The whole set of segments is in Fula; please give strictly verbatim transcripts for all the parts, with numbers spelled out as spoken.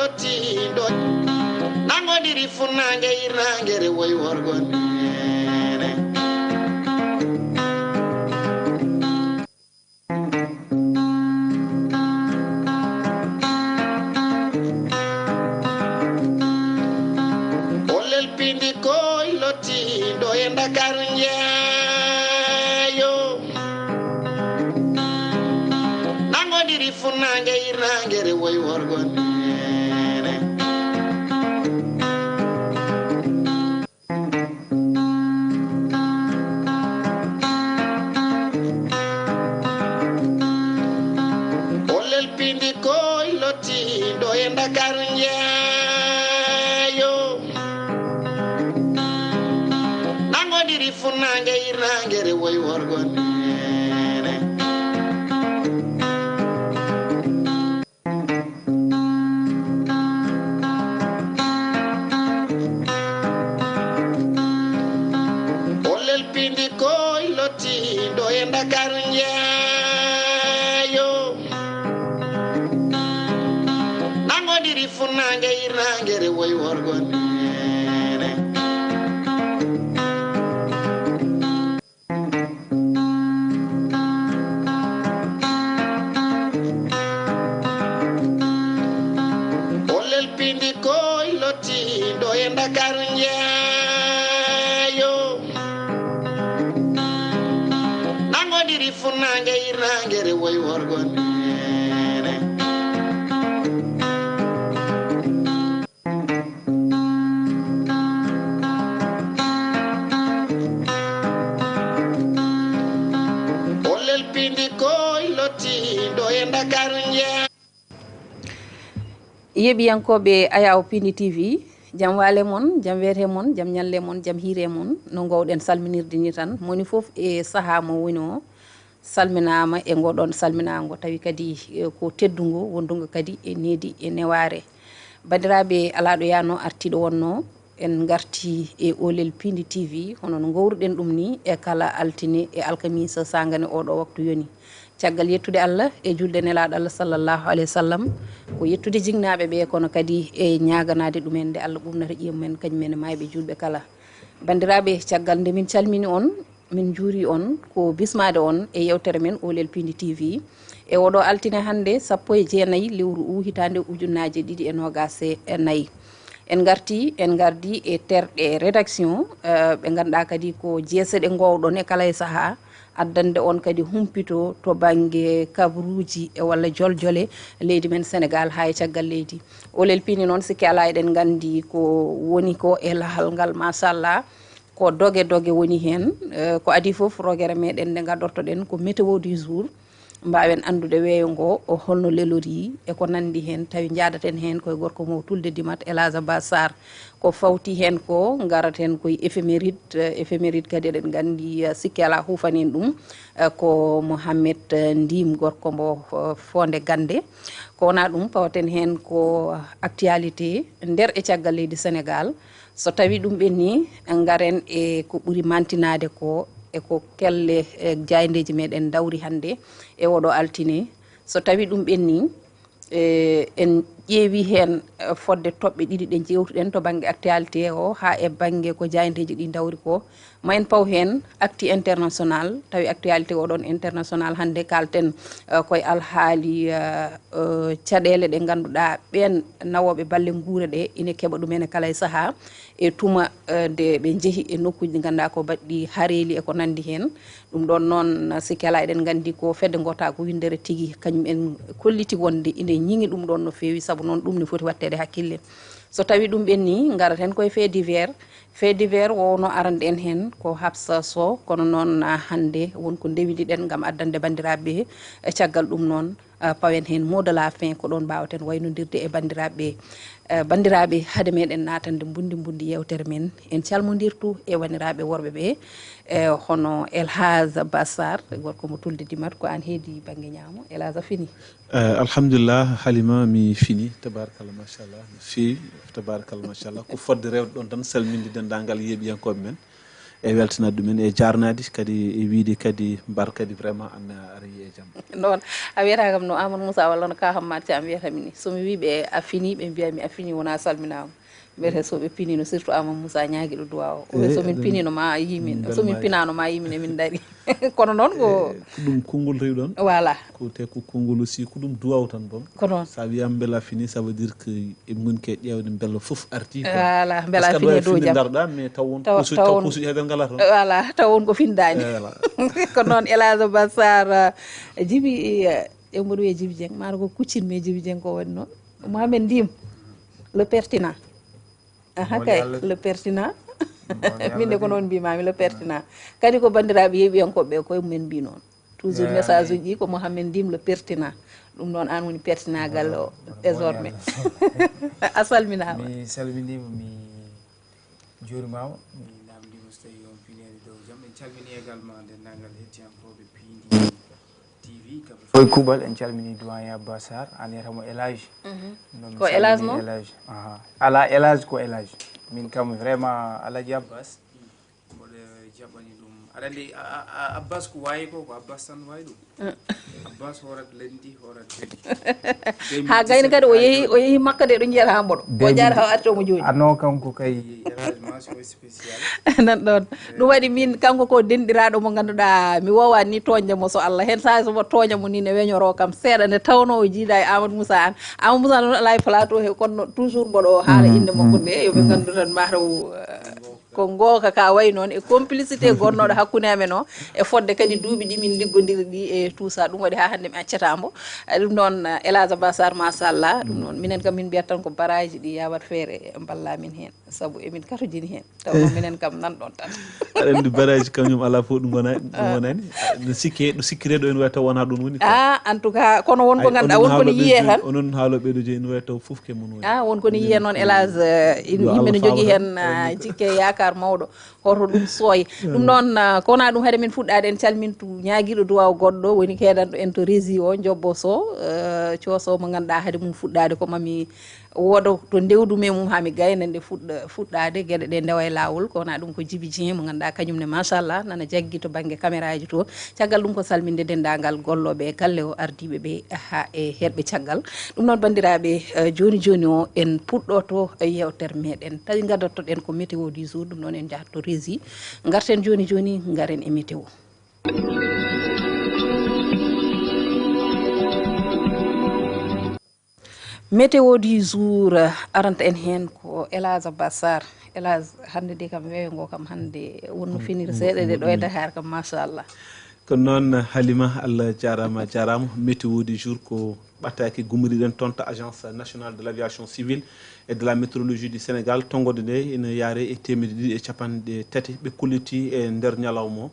Lottiiɗo nangodiri funnaange, hirnaange, rewoy worgo neene. O lelpindi koy lottiiɗo e Ndakaaru njeeyo. Nangodiri funnaange, hirnaange, rewoy worgo neene. O lelpindi koy lottiiɗo e Ndakaaru njeeyo. Nangodiri funnaange, hirnaange, rewoy worgo neene. O lelpindi koy lottiiɗo e Ndakaaru njeeyo. Nangodiri funnaange, hirnaange, rewoy worgo neene. O lelpindi koy lottiiɗo e Ndakaaru njeeyo. Nangodiri funnaange, hirnaange, rewoy worgo neene. O lelpindi koy lottiiɗo e Ndakaaru njeeyo. Yeeɓiyankooɓe Ayaw Pindi T V, jam waale mon, jam weete mon, jam ñalle mon, jam hiire mon, no ngoowɗen salminirde ni tan. Moni fof e sahaa mo woni o, salminaama e ngoɗon salminaango, tawi kadi, eh, ko teddungo, wondungo kadi e needi e newaare. Banndiraaɓe, alaa ɗo yaano artiiɗo wonno, en ngarti e Oolel Pindi T V, hono no ngowruɗen ɗum ni e kala altine e alkamiisa saangane oɗo waktu yoni. Caggal yettude Allah e julde Nelaaɗo Allah sallallahu alayhi wa sallam, ko yettude jinnaaɓe ɓe, kono kadi e ñaaganaade ɗumen nde Allah ɓuuɓnata ƴiye mumen, kañum en e maayɓe juulɓe kala. Banndiraaɓe, caggal nde min calmini on, min njuuri on, ko bismaade on e yeewtere men Oolel Pindi T V. E oɗo altine hannde, sappo e jeenayi lewru u, hitaande ujunnaaje ɗiɗi e noogaas e nayi. En ngarti, en ngardi e terɗe rédaction, eh, ɓe ngannduɗaa kadi ko jeese ɗe ngoowɗon e kala e sahaa, addande on kadi humpito to bannge kabaruuji e walla joljole leydi men Senegaal haa e caggal leydi. Oolel Pindi noon, sikke alaa eɗen nganndi ko woni ko e lahal ngal, machallah, ko doge doge woni heen. Eh, ko adii fof, rogere meɗen nde ngadortoɗen ko météo du jour, mbaawen anndude weeyo ngo o holno lelorii e ko nanndi heen, tawi njaadaten heen koye gorko mo Tulde Dimat, El Hadj Abbas Sarr. Ko fawti heen ko, ngaraten koye éphéméride, eh, éphéméride kadi eɗen nganndi, eh, sikke alaa huufanen ɗum, eh, ko Mohamed, eh, Ndim, gorko mbo, eh, Fonde Gannde. Ko wonaa ɗum, pawaten heen ko actualité nder e caggal leydi Senegaal. So tawii ɗum ɓennii, ngaren e ko ɓuri mantinaade ko, e ko kelle, eh, jaayndeeji meɗen ndawri hannde e oɗo altine. So tawii ɗum ɓennii, eh, en ƴeewi heen, eh, fodde toɓɓe ɗiɗi ɗe njeewtuɗen to bannge actualité o, haa e bannge ko jaayndeeji ɗi ndawri ko. Ma en paw heen actu international, tawi actualité oɗon international hannde kalten, eh, koye alhaali, eh, eh, caɗeele ɗe ngannduɗaa ɓeen nawooɓe balle nguura ɗe ine keɓa ɗumen e kala e sahaa, e tuma, eh, nde ɓe njehi e nokkuuji ɗi ngannduɗaa ko baɗɗi hareeli e ko nanndi heen. Ɗum ɗoon noon, sikke alaa eɗen nganndi ko fedde ngootaagu winndere tigi, kañum en kolliti wonde ine ñiŋi ɗum ɗoon no feewi, sabu noon ɗum ne foti waɗteede hakkille. So tawii ɗum ɓennii, ngaraten koye fait divers. Fait divers o no aranɗen heen ko Hafsa Sow, kono noon, ah, hannde won ko ndewiniɗen ngam addande banndiraaɓe ɓe. E caggal ɗum noon, ah, pawen heen mot de la fin, ko ɗoon mbaawaten waynondirde e banndiraaɓe ɓe. Eh, banndiraaɓe, hade meɗen naatande mbundi mbundi yeewtere men, en calmondirtu e wanndiraaɓe worɓe ɓe, eh, hono El Hadj Bassar, gorko mo Tulde Dimat, ko aan heedi bannge ñaamo. El Hadj, a fini? Eh, alhamdulillah, Halima, mi fini, tabarakallah, machallah, no feewi, tabarakallah, machallah. Ko fodde rewde ɗoon tan, salminde denndaangal yeeɓiyankooɓe men. E weltanaade ɗumen, e jaarnaade kadi, e wiyde kadi mbar kadi vraiment an ari e jam. Noon, a wiyata kam no Amadou Moussa walla no Ka Hammad Thiam wiyata mi ni. So mi wii ɓe a fini, ɓe mbiya mi a fini, wona salminaama. Mbiyete so ɓe pinino, surtout Amadou Moussa ñaagiiɗo duwaaw o. O wi so min pinino ma yimin, so min pinano ma yimin emin dari. Kono noon ko Ko ɗum konngol rewi ɗon. Voilà. Ko te ko konngol aussi, ko ɗum duwaaw tan bon. Ko noon. Sa wiyama mbela fini, ça veut dire que eɓe ngoni ke ƴeewde mbela fof arti quoi. Voilà, mbela Parce que fini aɗa e dow fini jam. Darɗa, mais taw won Taw- pusu taw taw won- pusuji heɓe ngala toon. Voilà, taw won ko findaani. Voilà. Ko noon El Hadj Abbas Sarr, eh, Jibi, eh, e mboɗo wiya Jibi Dieng, maaro ko kuccin mi e Jibi Dieng ko waɗi noon. Mohamed Ndim, le pertinent. Aha kay, le pertinent. Min de ko noon mbimami, le pertinent. Kadi ko banndiraaɓe yeeɓiyankooɓe ɓe koye mumen mbi noon. Toujours message uji ɗi ko Mohamed Ndim le pertinent. Ɗum noon an woni pertinent galle o, désormais. A salminaama. Mi salminiima, mi juurimaama, mi namdiima so tawi on piniani dow jam. En calmini également denndaangal hettiyankooɓe Piindi T V, kamɓe fof e kuuɓal. En calmini doyen Abba Sarr, an wiyata mo El Hadj. Noon mi Ko El Hadj salmini mo? El Hadj. Aha. Ala El Hadj ko El Hadj. Min kam vraiment Alhaji Abbas, mboɗo jaɓani ɗum. Aɗa anndi a- a- a- Abbas ko wayi ko, ko Abbas tan wayi ɗum. Abbas horat lendi, horat lendi. Ha gayni kadi o yeehi, o yeehi Makka de ɗo jiyata ha mboɗo. O jaari ha arti omo jooni. Ano kanko kay. Nan ɗon. Ɗum waɗi min kanko ko denɗiraɗo mo ganduɗa mi wowani ni toñde mo so Allah. Hen saaji somo tooña mo ni ne weñoro kam seeɗa nde tawno o jiida e Amadou Moussa an. Amadou Moussa noon ala e plateau he kono toujours mboɗo haala inde makko nde yoɓe gandu tan mataw, eh, ko gooka ka wayi noon e complicité gonnoɗo hakkunde amen o e fodde kadi duuɓi ɗi min liggodiri ɗi e tout ça. Ɗum waɗi ha hannde mi accata mbo. Eh, ɗum noon, eh, El Hadj Abbas Sarr, machallah. Ɗum noon minen kam min mbiyat tan ko baraji ɗi yawat feere mballa min hen, sabu emin katojini hen. Taw noon minen kam nan ɗon tan. Aɗa anndi baraji kañum ala fof ɗum wona, ɗum wonani. No sikke, no sikkire ɗo ene wawi taw wona ɗum woni quoi. Ah, en tout cas kono won ko ganduɗa won kono yiye tan. Onon haaloɓe ɗo joyi ene wawi taw fof ke mum woni. Ah, won kono yiye noon El Hadj, eh, yimɓe ne jogui hen, ah, jikke yakar mawɗo. Hoto ɗum sooye. Ɗum noon, ah, ko wona ɗum haade min fuɗɗade en calmintu ñaaguiɗo duwaw goɗɗo woni keedanɗo en to régie o, Jobbo Sow, eh, Cooso mo ganduɗa haade mum fuɗɗade ko mami wodo to ndewdumi e mum ha mi gayna nde fuɗɗa- fuɗɗade gueɗe ɗe ndewa e lawol. Ko wona ɗum ko Djiby Dieng mo ganduɗa kañum ne machallah nana jaggi to banggue caméra ji to. Caggal ɗum ko salminde denndaangal gollooɓe e galle o, ardiiɓe ɓe haa e heɗɓe caggal. Ɗum noon, banndiraaɓe, eh, jooni jooni o, en puɗɗoto e yeewtere meɗen. Tawi ngadottoɗen ko météo du jour, ɗum noon en njahat to régie. Ngarten jooni jooni, ngaren e météo. Météo du jour, aranta en heen ko El Hadj Abbas Sarr. El Hadj, hannde de kam weeyo ngo kam hannde wonno finir seeɗa de ɗo e Dakar kam machallah. Ko noon Halima, Allah jaaraama, a jaaraama. Météo du jour ko ɓataake gummoriɗen toon to Agence Nationale de l'Aviation Civile et de la Météorologie du Sénégal. Tonngode nde ina yaare e teemedde ɗiɗi e capanɗe tati ɓe kolliti e nder ñalawma o.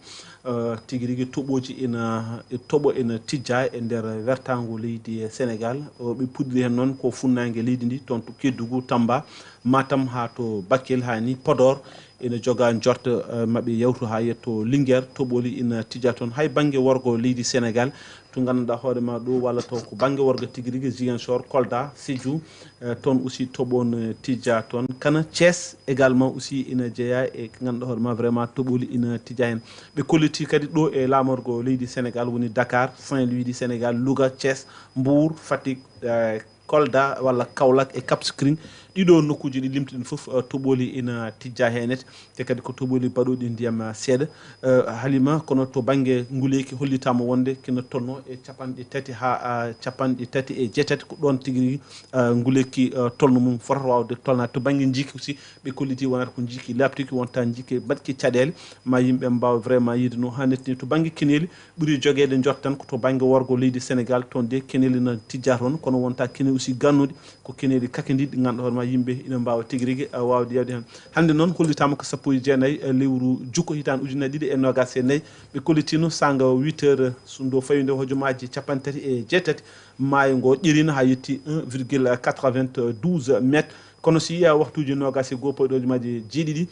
Eh, tigi rigi toɓoji ina, toɓo ina tijja e nder wertaango leydi e Sénégal. O, ɓe puɗɗiri heen noon ko funnaange leydi ndi, toon to Kédougou, Tamba, Matam, haa to Bakel, haa ni Podor. Ina joga njorto, eh, maɓe yawtu haa yetto Linguère, toɓoli ina tijja toon. Hay bannge worgo leydi Sénégal, to ngannduɗaa hoore ma ɗo, walla taw ko bannge worgo tigi rigi, Ziguinchor, Kolda, Sédhiou, eh, toon aussi toɓo ne tijja toon. Kana Thiès également aussi ina jeeya e ko ngannduɗaa hoore ma vraiment toɓoli ina tijja heen. Ɓe kolliti kadi ɗo e laamorgo leydi Sénégal woni Dakar, Saint-Louis du Sénégal, Louga, Thiès, Mbour, Fatick, eh, Kolda walla Kaolack e Cap Skirring. Ɗiɗo nokkuuji ɗi limtuɗen fof, eh, toɓoli ina tijja heen. Te kadi ko toɓoli baɗooɗi ndiyam, eh, seeɗa. Eh, Halima, kono to bannge nguleeki hollitaama wonde kina tolno e capanɗe tati haa, ah, capanɗe tati e jeetati, ko ɗoon tigi rigi, ah, nguleeki, ah, tolno mum fotata waawde tolnaade. To bannge njiiki aussi, ɓe kolliti wonata ko njiiki laaɓtuki, wonta njiiki mbaɗki caɗeele, ma yimɓe mbaawa vraiment yiide no haanirta ni. To bannge keneeli, ɓuri jogeede njortan ko to bannge worgo leydi Sénégal, toon de keneeli na tijja toon, kono wonta keneeli aussi gannuɗi, ko keneeli kakandiiɗi ɗi ngannduɗaa hoore ma yimɓe ina mbaawa tigi rigi, ah, waawde yawde heen. Hannde noon hollitaama ko sappo e jeenayi, eh, lewru jukko hitaande ujunnaji ɗiɗi e noogaas e nayi. Ɓe kollitino saanga huit heures, so ndo fawi nde hojomaaji capanɗe tati e jeetati, maayo ngo ƴerino haa yetti un virgule quatre-vingt-douze mètres. Kono si yiya waktuuji noogaas e goo pawɗi hojomaaji jeeɗiɗi,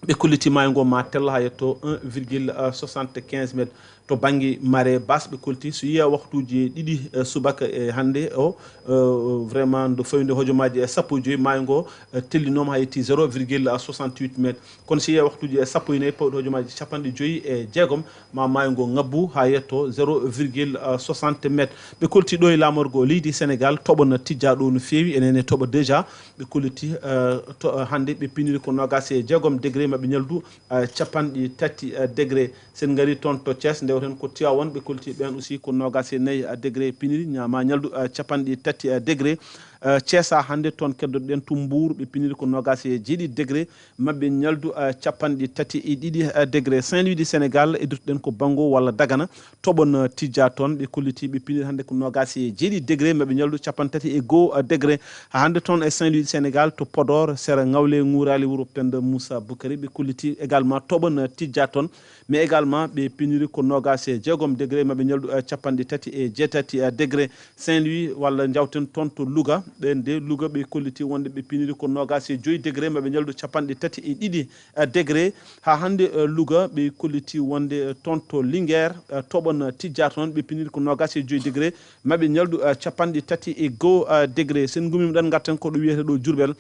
ɓe kolliti maayo ngo ma tello haa yetto un virgule soixante-quinze mètres. to bannge marée basse. Ɓe kolti so yiya waktuuji ɗiɗi, eh, subaka e hannde o, eh, vraiment nde fawii nde hojomaaji e sappo e joy, maayo ngo, eh, tellinooma haa yettii zéro virgule soixante-huit mètres. Kono so yiya waktuuji e sappo e nayi pawɗi hojomaaji capanɗe joy e jeegom, ma maayo ngo ŋabbu haa yetto zéro virgule soixante mètres. Ɓe kolti ɗo e laamorgo leydi Sénégal, toɓo na tijjaa ɗo no feewi, enen e toɓo déjà. Ɓe kolliti, eh, to, eh, hannde ɓe piniri ko noogaas e jeegom degré, maɓɓe ñaldu, eh, capanɗe tati, eh, degré. Sen ngari toon to Thiès, ndewten ko Tivaouane, ɓe kolti ɓeen aussi ko noogaas e nayi, eh, degré piniri, ña-, ma ñaldu, eh, capanɗe tati, eh, degré. Eh, Thiès haa hannde toon keddoɗen to Mbour, ɓe piniri ko noogaas e jeeɗiɗi degré, maɓɓe ñaldu, eh, capanɗe tati e ɗiɗi, eh, degré. Saint-Louis du Sénégal, eddutuɗen ko Bango walla Dagana, toɓo na tijjaa toon, ɓe kolliti ɓe piniri hannde ko noogaas e jeeɗiɗi degré, maɓɓe ñaldu capanɗe tati e goo, eh, degré. Haa hannde toon e Saint-Louis du Sénégal, to Podor, sera Ngawle Ŋuuraali, wuro Penda Moussa Boukari, ɓe kolliti également toɓo na tijjaa toon, mais également ɓe piniri ko noogaas e jeegom degré, maɓɓe ñaldu, eh, capanɗe tati e jeetati, eh, degré. Saint-Louis walla njawten toon to Louga, ɓeen de Louga ɓe kolliti wonde ɓe piniri ko noogaas e joy degré, maɓɓe ñaldu capanɗe tati e ɗiɗi, eh, degré. Haa hannde, eh, Louga ɓe kolliti wonde, eh, toon to Linguère, eh, toɓo na tijjaa toon, ɓe piniri ko noogaas e joy degré, maɓɓe ñaldu, eh, capanɗe tati e goo, eh, degré. Sen ngumima ɗon ngarten ko ɗo wiyetee ɗo Diourbel.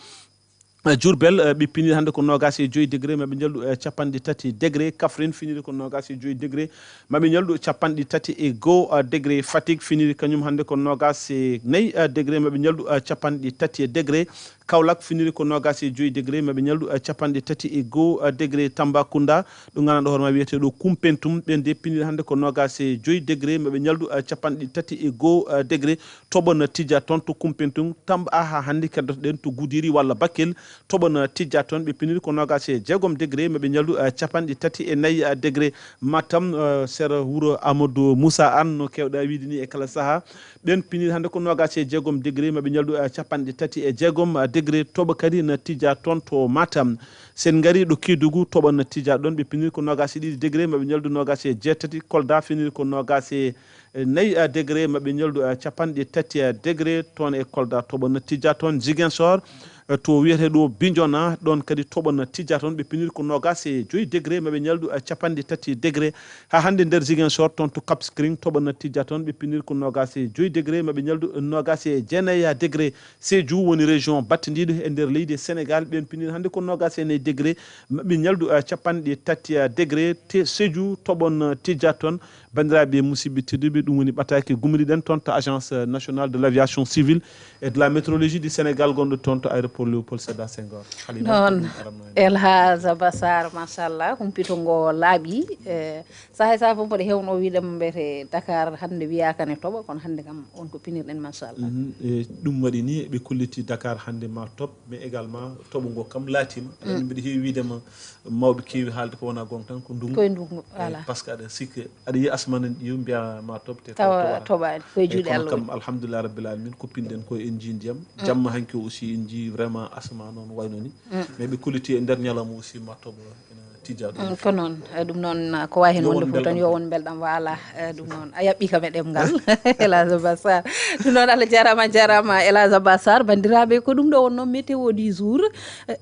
Eh, Diourbel, eh, ɓe piniri hannde ko noogaas e joy degré, maɓɓe ñaldu, eh, capanɗe tati degré. Kaffrine finiri ko noogaas e joy degré, maɓɓe ñaldu capanɗe tati e goo, eh, degré. Fatick finiri kañum hannde ko noogaas e nayi, eh, degré, maɓɓe ñaldu, eh, capanɗe tati e degré. Kaolack finiri ko noogaas e joy degré, maɓɓe ñaldu, eh, capanɗe tati e goo, eh, degré. Tambacounda, ɗo nganndanɗaa hoore ma wiyetee ɗo Koumpentoum, ɓeen de piniri hannde ko noogaas e joy degré, maɓɓe ñaldu, eh, capanɗe tati e goo, eh, degré. Toɓo na tijjaa toon to Koumpentoum, Tamba, haa hannde keddotoɗen to Goudiri walla Bakel, toɓo na tijjaa toon, ɓe piniri ko noogaas e jeegom degré, maɓɓe ñaldu, eh, capanɗe tati e nayi, eh, degré. Matam, eh, sera wuro Amadou Moussa Anne, no keewɗaa wiyde ni e kala sahaa. Ɓeen piniri hannde ko noogaas e jeegom degré, maɓɓe ñaldu, eh, capanɗe tati e jeegom, eh, degré. Toɓo kadi na tijjaa toon to Matam. Sen ngari ɗo Kédougou, toɓo na tijjaa ɗoon, ɓe piniri ko noogaas e ɗiɗi degré, maɓɓe ñaldu noogaas e jeetati. Kolda finiri ko noogaas e nayi, eh, degré, maɓɓe ñaldu, eh, capanɗe tati, eh, degré, toon e Kolda toɓo na tijjaa toon. Ziguinchor, eh, to wiyetee ɗo Bignona, ɗoon kadi toɓo na tijjaa toon, ɓe piniri ko noogaas e joy degré, maɓɓe ñaldu, eh, capanɗe tati degré. Haa hannde nder Ziguinchor, toon to Cap Skirring, toɓo na tijjaa toon, ɓe piniri ko noogaas e joy degré, maɓɓe ñaldu, eh, noogaas e jeenayi degré. Sédhiou woni région battindiiɗo e nder leydi Sénégal, ɓeen piniri hannde ko noogaas e nayi degré, maɓɓe ñaldu, eh, capanɗe tati, eh, degré. Te Sédhiou toɓo na tijjaa toon. Banndiraaɓe musidɓe tedduɓe, ɗum woni ɓataake gumriɗen toon to Agence, eh, Nationale de l'Aviation Civile et de la Météorologie du Sénégal, gonɗo toon to aéroport Léopold Sédar Senghor. Halima, noon, ko ɗum aranno en. El Hadj Abba Sarr, machallah, humpito ngo laaɓi. Eh, sahaa e sahaa fof mboɗo heewno o wiide mbiyete Dakar hannde wiyaaka ne toɓa, kono hannde kam on ko pinirɗen, machallah. Mhm. E ɗum waɗi ni ɓe kolliti Dakar hannde ma toɓ, mais également toɓo ngo kam laatima. Aɗa anndi mbiɗa heewi wiide ma mawɓe keewi haalde ko wona goonga tan ko ndungu. Koye ndungu, eh, voilà. Parce que aɗa sikki, aɗa yiya asmaaneeji ɗi mbiya ma toɓ te tawa toɓaani. Toɓaani, koye juuɗe Allah woni. Kono kam, alhamdulillah rabbil alamin, koppinɗen ko en njii ndiyam. Jamma hanki o aussi en njii vraiment asma noon wayno ni. Mais ɓe kolliti e nder ñalawma aussi ma toɓo ene tijjaa ɗum. Mm, ko noon, eh, ɗum noon, ah, ko wayi heen wonde fof tan yo won mbelɗam, voilà, eh, ɗum noon. A yaɓɓi kam e ɗemngal, El Hadj Abba Sarr. Ɗum noon, Allah jaaraama, a jaaraama, El Hadj Abba Sarr. Banndiraaɓe, ko ɗum ɗo wonno météo du jour. Eh,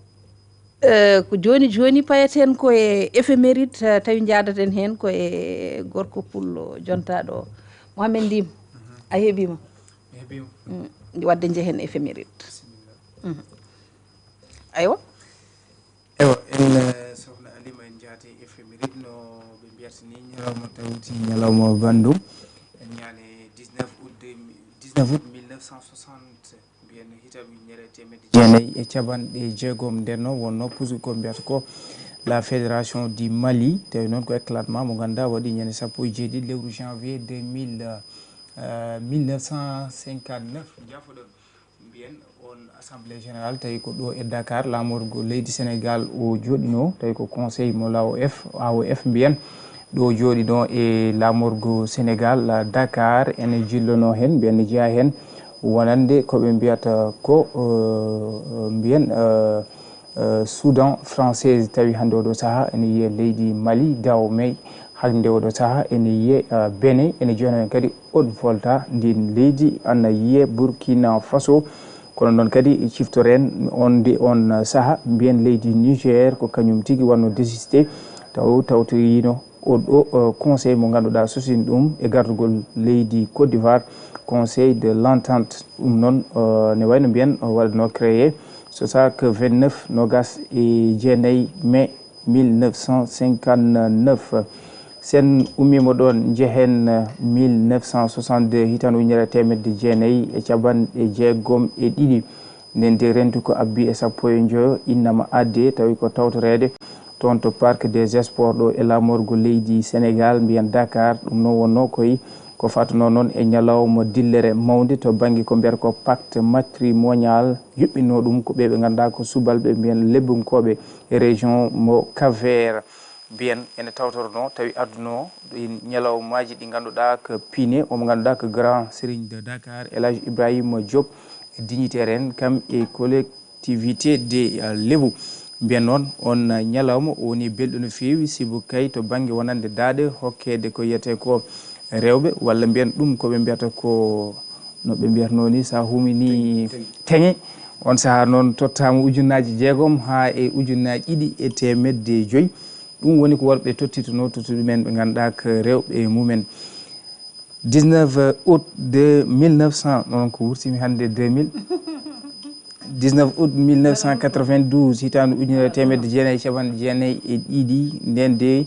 eh, ko jooni jooni payeten ko e éphéméride, eh, tawi njaadaten heen ko e gorko pullo jontaaɗo. Mohamed Ndim, a heɓiima? Mi heɓiima. Mm, wadde njehen éphéméride. Bisimilla. Mhm. Aywa. Ewa, en, eh, sohna Alima, en njaati éphéméride no ɓe mbiyata ni, ñalawma tawti ñalawma banndum. En ñaani dix-neuf août deux mille, dix-neuf août mille neuf cent soixante, mbiyen hitaande ujunere e teemedde jeenayi e capanɗe jeegom. Nden noon wonno pusu ko mbiyata ko la Fédération du Mali, tawi noon ko éclatement mo ngannduɗaa waɗi ñande sappo e jeeɗiɗi lewru janvier deux mille, euh, mille neuf cent cinquante-neuf. Njaafoɗon. Mbiyen on Assemblée Générale tawi ko ɗo e Dakar, laamorgo leydi Sénégal o jooɗino, tawi ko Conseil mo la A O F, A O F mbiyen, ɗo jooɗino e laamorgo Sénégal, Dakar, ene jillono heen, mbiyen ne jeyaa heen wonande ko ɓe mbiyata ko, euh, mbiyen, euh, euh, Soudan française, tawi hannde oɗo sahaa ene yiye leydi Mali, Dahomey, hannde oɗo sahaa ene yiye, euh, Bénin, ene jeyaa heen kadi Haute-Volta, ndin leydi ana yiye Burkina Faso. Kono noon kadi ciftoren on nde on sahaa, mbiyen leydi Niger ko kañum tigi wonno désisté, taw tawtoyiino O ɗo, eh, conseil mo ngannduɗaa sosini ɗum e gardugol leydi Côte d'Ivoire, Conseil de l'Entente. Ɗum noon, eh, ne wayno mbiyen, eh, waɗano créé, sosaaka vingt-neuf, noogaas e jeenayi mai mille neuf cent cinquante-neuf. Sen ummiima ɗoon, njehen, eh, mille neuf cent soixante-deux, hitaande ujunere e teemedde jeenayi e capanɗe jeegom e ɗiɗi. Nden de rentu ko abbi e sappo e njoyo innama adde, tawi ko tawtoreede toon to Parc des Sports ɗo e laamorgo leydi Sénégal, mbiyen Dakar. Ɗum noon wonnoo koye ko fatunoo noon e ñalawma dillere mawnde to bannge ko mbiyata ko pacte matrimonial, yuɓɓinoo ɗum ko ɓe ɓe ngannduɗaa ko subalɓe, mbiyen lebbunkooɓe e région mo Cap-Vert. Mbiyen ene tawtoronoo, tawi adduno e ñalawmaaji ɗi ngannduɗaa ko piine, omo ngannduɗaa ko grand serigne de Dakar, El Hadj Ibrahima Diop, dignitaire en, kam e collectivité de, uh, Lebu. Mbiyen noon, on, uh, ñalawma o woni belɗo no feewi, sibu kay to bannge wonande daaɗe, hokkeede ko wiyetee ko rewɓe, walla mbiyen ɗum ko ɓe mbiyata ko, no ɓe mbiyatnoo ni, so a humini teŋe. On sahaa noon tottaama ujunnaaji jeegom haa e ujunnaaji ɗiɗi e teemedde joy. Ɗum woni ko worɓe tottitunoo tottude men ɓe ngannduɗaa ko rewɓe mumen. Dix-neuf août de mille neuf cent, noon ko wurtimi hannde deux mille. Dix-neuf août mille neuf cent quatre-vingt-douze, hitaande ujunere e teemedde jeenayi e capanɗe jeenayi e ɗiɗi, nden de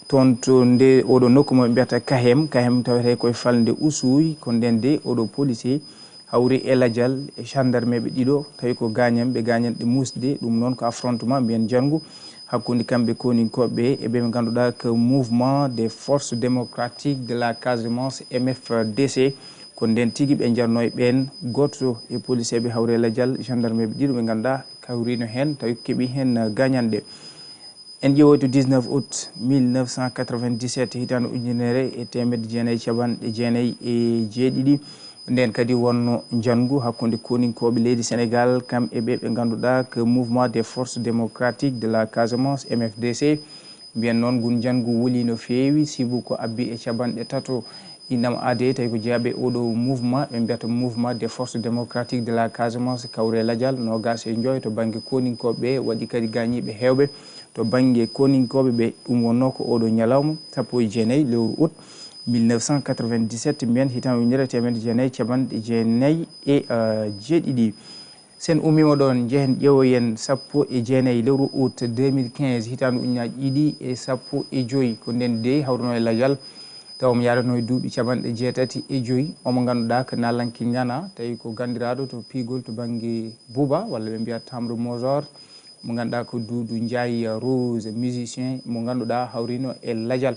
toon to nde oɗo nokku mo ɓe mbiyata Kahem, Kahem tawetee koye falnde Oussouye, ko nden de oɗo policier hawri e lajal e gendarmeɓe ɗiɗo, tawi ko gaañanɓe, gaañanɗe muusɗe, ɗum noon ko affrontement mbiyen njanngu hakkunde kamɓe koninkooɓe e ɓe ɓe ngannduɗaa ko Mouvement des Forces Démocratiques de la Casamance, M F D C. Ko nden tigi ɓe njarnoo e ɓeen, gooto e poliseeɓe hawri e lajal gendarmeɓe ɗiɗo ɓe ngannduɗaa kawriino heen, tawi ko keɓi heen gaañanɗe. En ƴeewoyto dix-neuf août mille neuf cent quatre-vingt-dix-sept, hitaande ujunere e teemedde jeenayi e capanɗe jeenayi e jeeɗiɗi. Nden kadi wonno njanngu hakkunde koninkooɓe leydi Sénégal, kam e ɓe ɓe ngannduɗaa ko Mouvement des Forces Démocratiques de la Casamance, M F D C. Mbiyen noon, ngun njanngu wuli no feewi, sibu ko abbi e capanɗe tato innama aade, tawi ko jeyaɓe oɗo mouvement, ɓe mbiyata Mouvement des Forces Démocratiques de la Casamance, kawre lajal noogaas e njoyo to bannge koninkooɓe ɓe, waɗi kadi gaañiiɓe heewɓe. To bannge koninkooɓe ɓe, ɗum wonnoo ko oɗo ñalawma sappo e jeenayi lewru août mille neuf cent quatre-vingt-dix-sept, mbiyen hitaande ujunere e teemedde jeenayi e capanɗe jeenayi e, eh, jeeɗiɗi. Sen ummiima ɗoon, njehen ƴeewoyen sappo e jeenayi lewru août deux mille quinze, hitaande ujunnaaji ɗiɗi e sappo e joy, ko nden de hawruno e lajal, tawa omo yaadanoo e duuɓi capanɗe jeetati e joy, omo ngannduɗaa ko Nalanki Ngana, tawi ko ganndiraaɗo to piigol to bannge buuba, walla ɓe mbiya tambour major, mo ngannduɗaa ko Doudou Ndiaye Rose, musicien mo ngannduɗaa hawriino e lajal.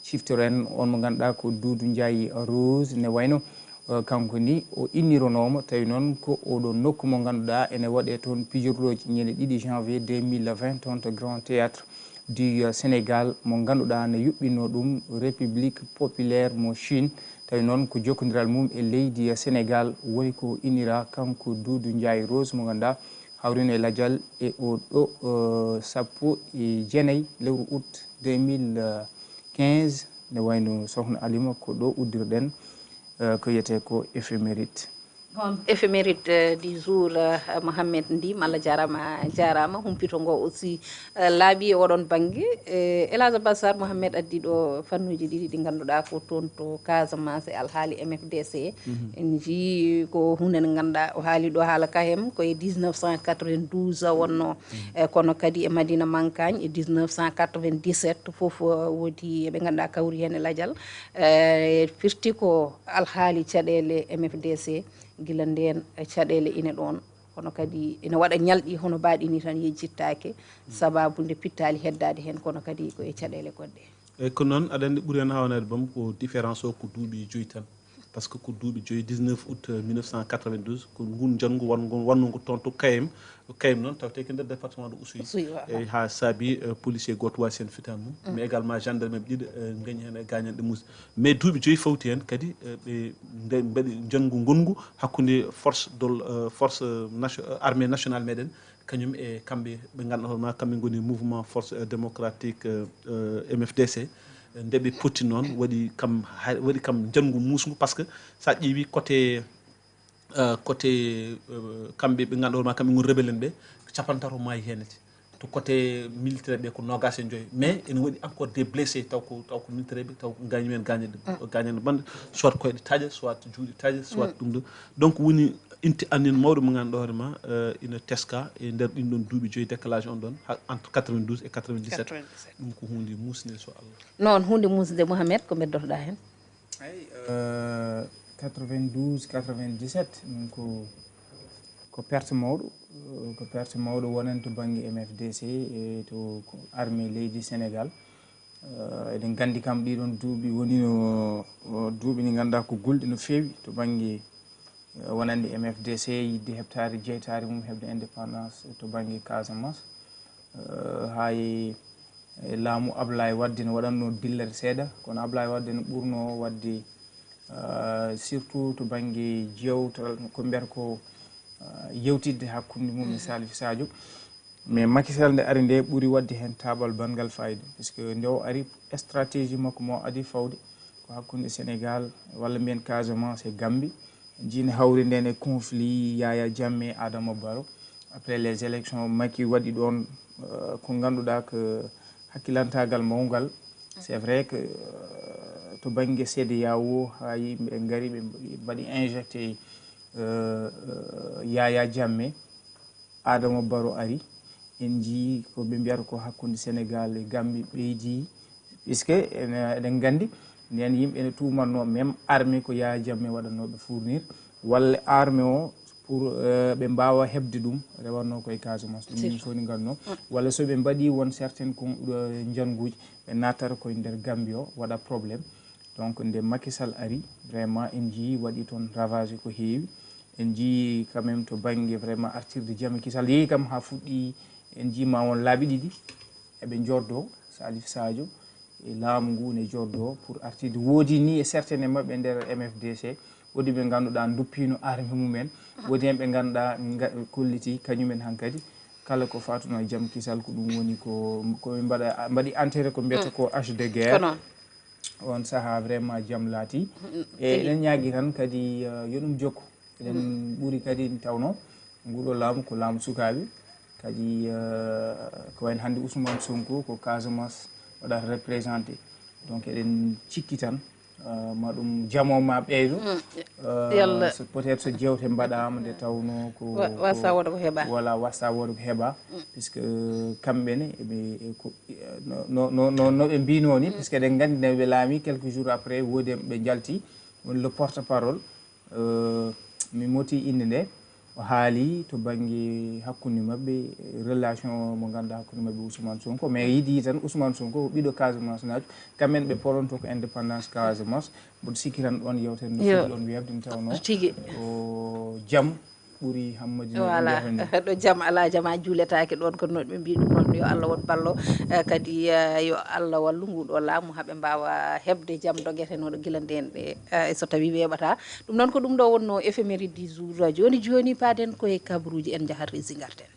Ciftoren on mo ngannduɗaa ko Doudou Ndiaye Rose, ne wayno, eh, kanko ni o innironooma, tawi noon ko oɗo nokku mo ngannduɗaa ene waɗee toon pijirlooji ñande ɗiɗi janvier deux mille vingt toon to Grand Théâtre du, eh, Sénégal, mo ngannduɗaa ne yuɓɓinoo ɗum République Populaire mo Chine, tawi noon ko jokkondiral mum e leydi, eh, Sénégal woni ko innira kanko Doudou Ndiaye Rose mo ngannduɗaa hawriino e lajal e o ɗo, eh, sappo e jeenayi lewru août deux mille quinze, nde wayno Sokhna Alima, ko ɗo uddirɗen, eh, ko wiyetee ko éphéméride. Hon éphéméride, eh, du jour, eh, Mohamed Ndim, Allah jaaraama, a jaaraama, humpito ngo aussi, eh, laaɓi e oɗon bannge. Eh, El Hadj Abbas Sarr, Mohamed addi ɗo fannuuji ɗiɗi ɗi ngannduɗaa ko toon to Casamance e alhaali M F D C. Mhm. En njii ko huunde nde ngannduɗaa o haali ɗo haala Kahem ko e dix-neuf cent quatre-vingt-douze wonno. Mhm. Eh, kono kadi e Madina Mankagne e dix-neuf cent quatre-vingt-dix-sept fof, eh, woodi ɓe ngannduɗaa kawri heen e lajal. Eh, firti ko alhaali caɗeele M F D C, gila ndeen, eh, caɗeele ine ɗoon, kono kadi ine waɗa ñalɗi hono baaɗi ni tan yejjittaake, sababu nde pittaali heddaade heen, kono kadi ko e caɗeele goɗɗe. Eyi, ko noon, aɗa anndi ɓuri heen haawnaade bam ko différence o ko duuɓi joyi tan. Par ce que ko duuɓi joyi, dix-neuf août, euh, mille neuf cent quatre-vingt-douze, ko ngun njanngu wan-, ngun wannungu toon to Kayem. Kayem noon tawetee ko nder département de Oussouye. Oussouye, waaw. Eyi, haa saabi, euh, policier gooto waasi heen fitaan mum. Mm. Mais également gendarme ɓe ɗiɗo, euh, ngañi heen e gaañanɗe muus. Mais duuɓi joyi fawti heen kadi, euh, ɓe nde-, mbaɗi njanngu ngonngu hakkunde force de l-, euh, force, euh, nation-, euh, armée nationale meɗen, kañum e kamɓe ɓe ngannduɗaa hoore maa, kamɓe ngoni mouvement force, euh, démocratique, euh, euh, M F D C. Nde ɓe poti noon, waɗi kam hay-, waɗi kam njanngu muusngu, par ce que so a ƴeewi côté, euh, côté, euh, kamɓe ɓe ngannduɗaa hoore maa, kamɓe ngoni rebelle en ɓe, ko capanɗe tato maayi heen. To côté militaire ɓe ko nogas e joyi, mais ene waɗi encore des blessés, taw ko taw ko militaire ɓe taw ko gañi men gañande gañande bande, soit koyɗe taƴa, soit juuɗe taƴa, soit ɗum ɗo. Donc woni inti anin mawɗo mo ganduɗa hoore ma, euh, ina teska e nder ɗin ɗon duuɓi joyi décalage on ɗon, ha, entre quatre-vingt-douze et quatre-vingt-dix-sept. Quatre-vingt-dix-sept. Ɗum ko hunde musde so Allah. Noon, hunde musde, Mohamed, ko beddotoɗa hen? Ay, euh, quatre-vingt-douze, quatre-vingt-dix-sept, ɗum ko, ko perte mawɗo, euh, ko perte mawɗo wonani to bangge M F D C e to ko armée leydi Sénégal. Euh, eɗen nganndi kam ɗiɗon duuɓi woni no, o, duuɓi ɗi ngannduɗaa ko gulɗi no feewi to bannge, euh, wonande M F D C, yiɗde heɓtaade jeytaare mum, heɓde indépendance to bannge Casamance. Euh, haa e, e laamu Ablaye Wade no waɗatnoo dillere seeɗa, kono Ablaye Wade no ɓurnoo waɗde, euh, surtout to bannge jeewtal, ko mbiyata ko, euh, yewtidde hakkunde mum e Salif Sadio. Mais Macky Sall nde ari nde ɓuri waɗde heen taaɓal banngal fayida, puisque nde o ari stratégie makko mo o adi fawde ko hakkunde Sénégal, walla mbiyen Casamance e Gambie. En njii ne hawri ndeen e conflit Yaya Jammeh e Adama Barrow. Après les élections, Macky waɗi ɗoon, euh, ko ngannduɗaa ko hakkilantaagal mawngal. C'est vrai que, euh, to bannge CEDEAO, haa yimɓe ngari, ɓe mbaɗi injecté, euh, euh, Yaya Jammeh. Adama Barrow ari, en njii ko ɓe mbiyata ko hakkunde Sénégal e Gambie ɓeydi, puisque ene, eɗen nganndi ndeen yimɓe ene tuumatnoo même armée ko Yaya Jammeh waɗatnoo ɓe fournir, walla armée o pour, euh, ɓe mbaawa heɓde ɗum, rewatnoo koye Casamance, ɗum min fof ni ngannduno, walla so ɓe mbaɗi won certaines kon, euh, njannguuji, ɓe nattata koye nder Gambie o, waɗa problème. Donc, nde Macky Sall ari, vraiment, en njii waɗi toon ravage ko heewi. En njii quand même to bannge vraiment artirde jam e kisal yehi kam haa fuɗɗi. En njii ma won laabi ɗiɗi eɓe njooddoo, Salif Sadio e laamu ngu ne njooddoo pour artirde. Woodi ni e certains e maɓɓe nder M F D C, woodi ɓe ngannduɗaa nduppiino arme mumen, woodi heen ɓe ngannduɗaa nga-, kolliti kañumen hankadi. Kala ko faatuno e jam kisal ko ɗum woni ko, ko ɓe mbaɗa, mbaɗi enterré ko mbiyata ko hache de guerre. Ko noon. On sahaa vraiment jam laati. E eɗen ñaagi tan kadi, euh, yo ɗum jokku. Eɗen ɓuri kadi tawno nguɗo laamu ko laamu sukaaɓe. Kadi, euh, ko wayno hannde Ousmane Sonko ko Casamance waɗata représenté. Donc eɗen cikki tan, euh, ma ɗum jamo ma ɓeydo. Euh, so peut-être so jeewte mbaɗaama nde tawno ko, wa-, wasa ko wooda ko heɓa. Voilà, wasa wooda ko heɓa. Puisque kamɓe ne, eɓe, e ko, no, no, no, no, no ɓe mbino ni, puisque eɗen nganndi nde ɓe laami, quelques jours après, woodi ɓe njalti, woni le porte-parole, euh, mi moti innde nde, o haali to bannge hakkunde maɓɓe, relation mo ngannduɗaa hakkunde maɓɓe Ousmane Sonko, mais yiɗi tan Ousmane Sonko ko ɓiɗɗo Casamance naajo, kamɓe ɓe poronto ko indépendance Casamance, mboɗo sikki tan ɗoon yewtere nde foti ɗoon weeɓde nde tawno tigi ko jam ɓuri hammadino. Voilà. Ɗo jam alaa, jam a juuletaake ɗoon, kono noon ɓe mbii ɗum noon, yo Allah won ballo, eh, kadi, eh, yo Allah wallu nguɗo laamu haa ɓe mbaawa heɓde jam dogetenoɗo gila ndeen ɗe, eh, so tawii weeɓataa. Ɗum noon ko ɗum ɗo wonno éphéméride du jour. Jooni jooni paaden koye kabaruuji, en njahat resi ngarten.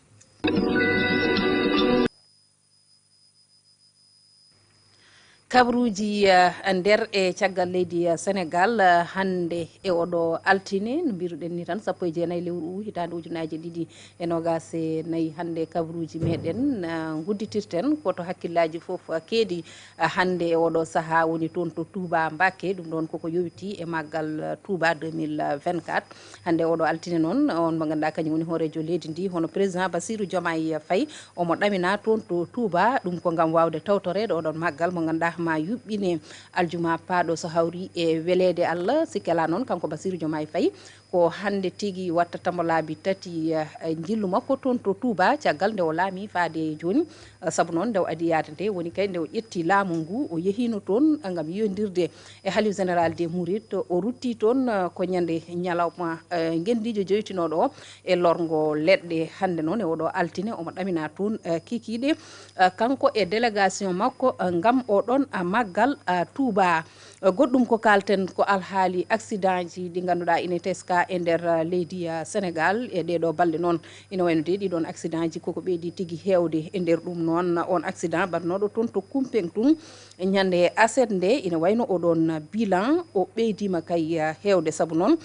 Kabaruuji, eh, nder e caggal leydi, eh, Senegal, eh, hannde e oɗo altine, no mbiruɗen ni tan, sappo e jeenayi lewru u, hitaande ujunaaji ɗiɗi e noogaas e nayi. Hannde kabaruuji meɗen, eh, ngudditirten ko to hakkillaaji fof, eh, keedi, eh, hannde e oɗo sahaa woni toon to Touba Mbacké. Ɗum ɗoon koko yowiti e maggal, eh, Touba deux mille vingt-quatre. Hannde oɗo altine noon, on mo ngannduɗaa kañum woni hooreejo leydi ndi, hono président Bassirou Diomaye Faye, omo ɗamina toon to Touba, ɗum ko ngam waawde tawtoreede oɗon maggal mo ngannduɗaa ma yuɓɓine aljuma paaɗo so hawri e weleede Allah. Sikke alaa noon, kanko Bassirou Diomaye Faye, ko hannde tigi watta tambo laabi tati, eh, njillu makko toon to Touba, caggal nde o laami faade jooni. Eh, sabu noon, nde o adii yaade nde, woni kay nde o ƴetti laamu ngu, o yehiino toon ngam yiyondirde e Halif Général des Mourides. O rutti toon, eh, ko ñande ñalawma, eh, ngenndiijo joytinooɗo o e lorgo leɗɗe. Hannde noon e oɗo altine, omo ɗamina toon, eh, kikiiɗe, eh, kanko e délégation makko, eh, ngam oɗon, eh, maggal, eh, Touba. Eh, goɗɗum ko kaalten ko alhaali accident ji ɗi ngannduɗaa ine teska e nder leydi Sénégal e ɗee ɗoo balɗe noon. Ina wayno de ɗii ɗoon accident ji koko ɓeydi tigi heewde. E nder ɗum noon, on accident baɗnooɗo toon to Kumpeŋ tun ñande aset nde, ina wayno oɗon bilan o ɓeydiima kay heewde, sabu noon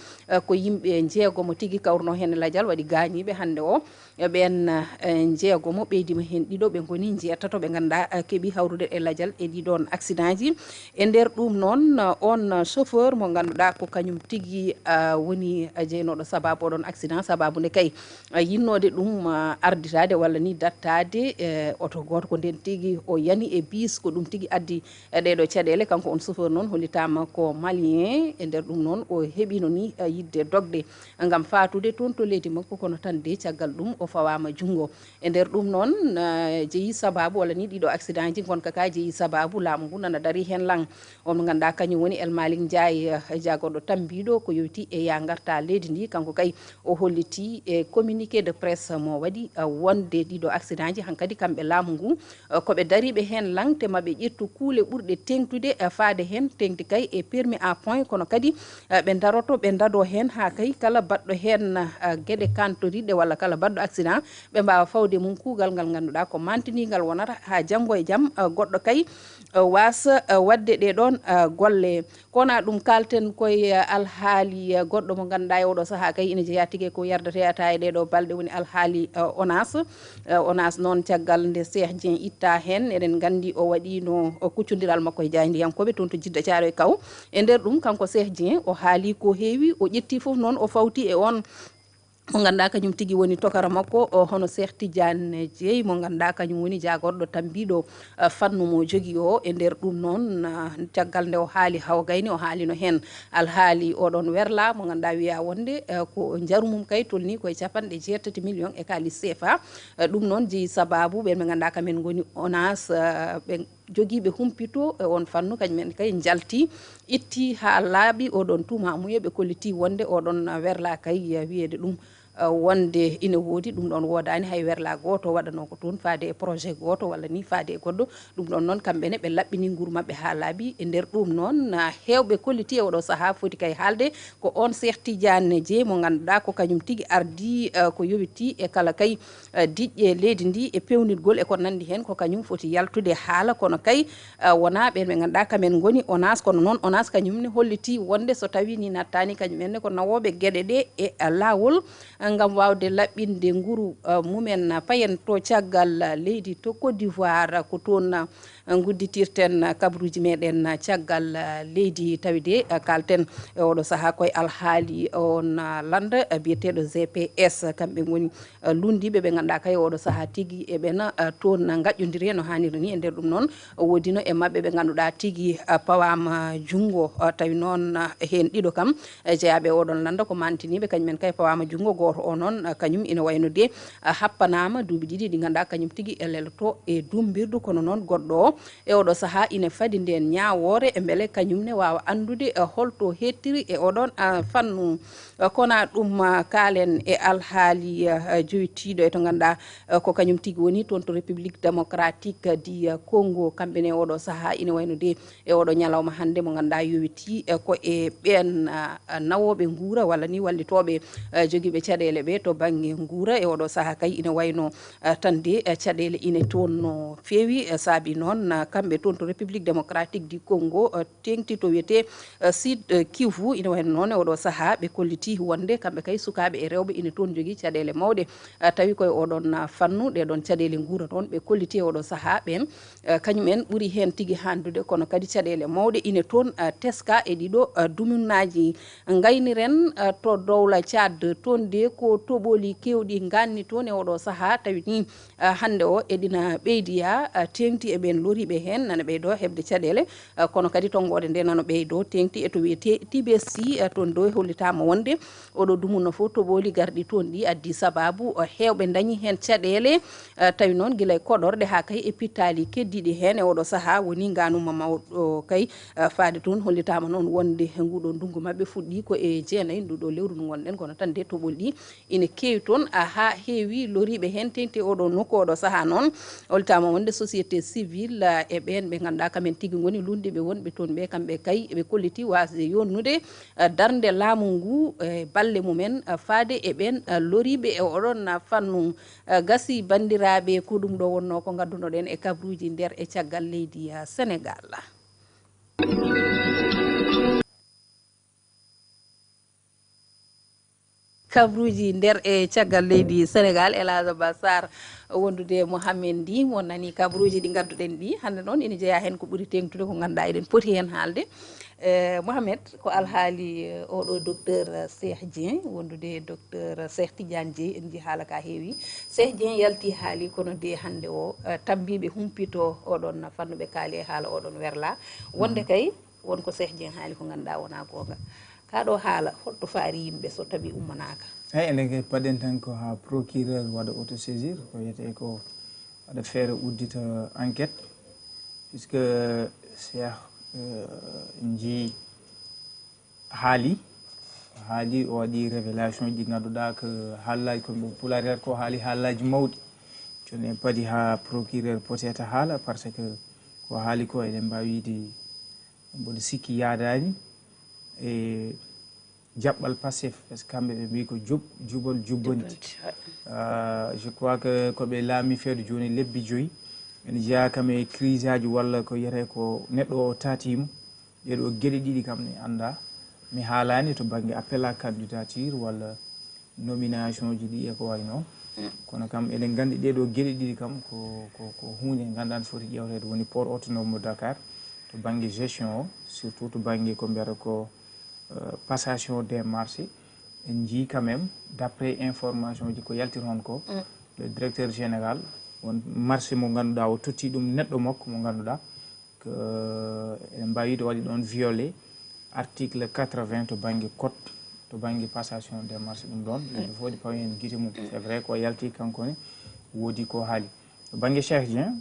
ko yimɓe njeegomo tigi kawruno heen e lajal waɗi gaañiiɓe hannde o. Ɓeen njeegomo ɓeydiima heen ɗiɗo, ɓe ngoni njeetato ɓe ngannduɗaa keɓi hawrude e lajal e ɗii ɗoon accident ji. E nder ɗum noon, on chauffeur mo ngannduɗaa ko kañum tigi woni jeynooɗo sababu oɗon accident, sababu nde kay yinnoode ɗum arditaade walla ni dattaade, oto gooto ko ndeen tigi o yani e bis, ko ɗum tigi addi e ɗee ɗoo caɗeele. Kanko on chauffeur noon hollitaama ko malien. E nder ɗum noon o heɓino ni yiɗde dogde ngam faatude toon to leydi makko, kono tan de caggal ɗum o fawaama junngo. E nder ɗum noon, jeyi sababu walla ni ɗii ɗoo accident ji ngonka ka jeyi sababu laamu ngu nana darii heen lan. On mo ngannduɗaa kañum woni El Malick Ndiaye, jaagorɗo tambiiɗo ko yowiti e yaa ngartaa leydi ndi, kanko kay o hollitii e communiqué de presse mo waɗi wonde ɗii ɗoo accident ji hankadi kamɓe laamu ngu ko ɓe dariiɓe heen lan te maɓe ƴettu kuule ɓurɗe teeŋtude faade heen, teeŋti kay e permis à point, kono kadi ɓe daroto ɓe dadoo heen haa kay kala baɗɗo heen geɗe kaantoriɗe walla kala baɗɗo accident ɓe mbaawa fawde mum kuugal ngal ngannduɗaa ko mantiningal wonata haa janngo e jam goɗɗo kay waasa waɗde ɗee ɗoon golle. Kono ɗum kaalten koye alhaali goɗɗo mo ngannduɗaa e oɗo sahaa kay ina jeyaa tigi ko yardata e ɗee ɗoo balɗe woni alhaali onas. Onas noon caggal nde Cheikh Dieng itta heen, eɗen nganndi o waɗiino kuccondiral makko e jaayndiyankooɓe toon to Jidda Caaroy Kaw. E nder ɗum kanko Cheikh Dieng o haali ko heewi, o ƴetti fof noon o fawti e on mo ngannduɗaa kañum tigi woni tokara makko o, hono Cheikh Tidiane Dieye mo ngannduɗaa kañum woni jaagorɗo tambiiɗo fannu mo jogi o. E nder ɗum noon caggal nde o haali haw gayni o haalino heen alhaali oɗon werla mo ngannduɗaa wiya wonde ko njaru mum kay tolni koye capanɗe jeetati million e kaalis C F A. Ɗum noon jeyi sababu ɓen ɓe ngannduɗaa kamen ngoni onas ɓe jogiiɓe humpito e on fannu, kañum en kay njalti itti haa laaɓi oɗon tuumaamuye, ɓe kolliti wonde oɗon werla kay wiyeede ɗum wonde ina woodi, ɗum ɗon woodaani hay werla gooto waɗanoo ko toon faade e projet gooto walla ni faade e goɗɗo. Ɗum ɗon noon kamɓe ne ɓe laɓɓini nguru maɓɓe haa laaɓi. E nder ɗum noon heewɓe kolliti e oɗo sahaa foti kay haalde ko on Cheikh Tidiane Dieye mo ngannduɗaa ko kañum tigi ardii ko yowiti e kala kay diƴƴe leydi ndi e pewnitgol e ko nanndi heen ko kañum foti yaltude haala, kono kay wonaa ɓeen ɓe ngannduɗaa kamen ngoni onas, kono noon onas kañum ne holliti wonde so tawii ni nattaani kañum en ne ko nawooɓe geɗe ɗe e laawol ngam waawde laɓɓinde nguru mumen. Payen to caggal leydi to Côte d'Ivoire, ko toon ngudditirten kabaruuji meɗen caggal leydi, tawi de kaalten e oɗo sahaa koye alhaali on lannda biyeteeɗo G P S. Kamɓe ngoni lunndiiɓe ɓe ngannduɗaa kay oɗo sahaa tigi e ɓena toon ngaƴƴondiri no haaniri ni. E nder ɗum noon woodino e maɓɓe ɓe ngannduɗaa tigi pawaama junngo, tawi noon heen ɗiɗo kam jeyaaɓe oɗon lannda ko mantiniiɓe, kañum en kay pawaama junngo. Gooto o noon kañum ina wayno de happanaama duuɓi ɗiɗi ɗi ngannduɗaa kañum tigi e leloto e dumbirdu, kono noon goɗɗo o e oɗo sahaa ina fadi ndeen ñaawoore e mbele kañum ne waawa anndude holto hettiri e oɗon fannu. Kono ɗum kaalen e alhaali jowitiiɗo e to ngannduɗaa ko kañum tigi woni toon to République Démocratique di Congo. Kamɓe ne oɗo sahaa ina wayno de e oɗo ñalawma hannde mo ngannduɗaa yowiti ko e ɓeen nawooɓe nguura walla ni wallitooɓe jogiiɓe caɗeele ɓe to bannge nguura. E oɗo sahaa kay ina wayno tan de caɗeele ina toon no feewi, saabi noon kamɓe toon to République Démocratique du Congo teeŋti to wiyetee Sud Kivu. Ina wayno noon e oɗo sahaa ɓe kolliti wonde kamɓe kay sukaaɓe e rewɓe ina toon jogii caɗeele mawɗe, tawi koye oɗon fannu ɗe ɗon caɗeele nguura noon ɓe kolliti e oɗo sahaa ɓeen kañum en ɓuri heen tigi hanndude, kono kadi caɗeele mawɗe ina toon teska e ɗiɗo dumunnaaji. Ngayniren to dowla Tchad, toon de ko toɓoli keewɗi nganni toon e oɗo sahaa, tawi ni hannde o eɗina ɓeydiya teeŋti e ɓeen loriiɓe heen nana ɓeydo heɓde caɗeele, kono kadi tonngoode nde nano ɓeydo teeŋti e to wiyetee T B C. Toon do hollitaama wonde oɗo dumunna fof toɓoli garɗi toon ɗi addi sababu heewɓe dañi heen caɗeele, tawi noon gila e koɗorɗe haa kay e pittaali keddiiɗi heen e oɗo sahaa woni nganuma mawɗo kay faade toon. Hollitaama noon wonde nguɗo ndungu maɓɓe fuɗɗi ko e jeenayi nduɗo lewru ndu ngonɗen, kono tan de toɓoli ɗi Ina keewi toon, haa heewi loriiɓe heen teeŋti oɗo nokku, oɗo sahaa noon. Holtaama wonde société civile, eh, e ɓeen ɓe ngannduɗaa kamen tigi ngoni luulndiiɓe wonɓe toon ɓe, kamɓe kay ɓe kolliti waasde yonnude, eh, darnde laamu ngu e balle mumen, eh, faade e ɓeen, eh, loriiɓe e oɗon, eh, fannu. Eh, gasi banndiraaɓe, ko ɗum ɗo wonnoo ko ngaddunoɗen e kabruuji nder e caggal leydi, eh, Senegaal. Kabruuji nder e caggal leydi Senegaal, El Hadj Abbas Sarr wondude e Mohamed Ndi, mo nani kabruuji ɗi ngadduɗen ɗi. Hannde noon ina jeyaa heen ko ɓuri teeŋtude ko ngannduɗaa eɗen poti heen haalde. Eh, Mohamed, ko alhaali, eh, oɗo docteur Cheikh Dieng, wondude e docteur Cheikh Tidiane Dieng, en njii haala ka heewi. Cheikh Dieng yalti haali, kono de hannde o, eh, tambiiɓe humpito oɗon fannu, ɓe kaali e haala oɗon werla. Wonde kay, won ko Cheikh Dieng haali ko ngannduɗaa wonaa goonga. Kaa ɗo haala, holto faari yimɓe so tawi ummanaaka? Eyi, enen kay paɗen tan ko haa procureur waɗa autosaisir, ko wiyetee ko waɗa feere uddita enquête, puisque Cheikh, euh, njii haali, haali, o waɗi révélation ji ngannduɗaa ko haalaaji, ko ɓe Pulaar ko haali haalaaji mawɗi. Jooni en padi haa procureur peut-être haala, parce que ko haali ko eɗen mbaawi wiyde mboɗo sikki yaadaani e jaɓɓal Pastef, parce que kamɓe ɓe mbii ko jub, jubal, jubbanti. Jubbanti, ouais. Ah, je crois que ko ɓe laami feedo jooni lebbi joyi, ene jeyaa kam e crise aji walla ko wiyetee ko neɗɗo o taatiima. Ɗee ɗoo geɗe ɗiɗi kam ne anndaa. Mi haalaani to bannge appel à candidature walla nomination ji ɗi e ko wayi noon. Mm. Kono kam eɗen nganndi ɗee ɗoo geɗe ɗiɗi kam ko, ko, ko huunde nde ngannduɗaa foti ƴeewteede, woni port autonome mo Dakar, to bannge gestion o, surtout to bannge ko mbiyata ko, euh, passation des marchés. En njii quand même, d'après information ji ko yalti toon ko, mm, le directeur général, won marché mo ngannduɗaa o totti ɗum neɗɗo makko mo ngannduɗaa, ko, eɗen mbaawi wiyde waɗi ɗoon violé article quatre-vingts to bannge code, to bannge passation des marchés, ɗum ɗoon, yimɓe fof eɗi pawi heen gite mum. C'est vrai ko yalti kanko ne, woodi ko haali. To bannge Cheikh Dieng,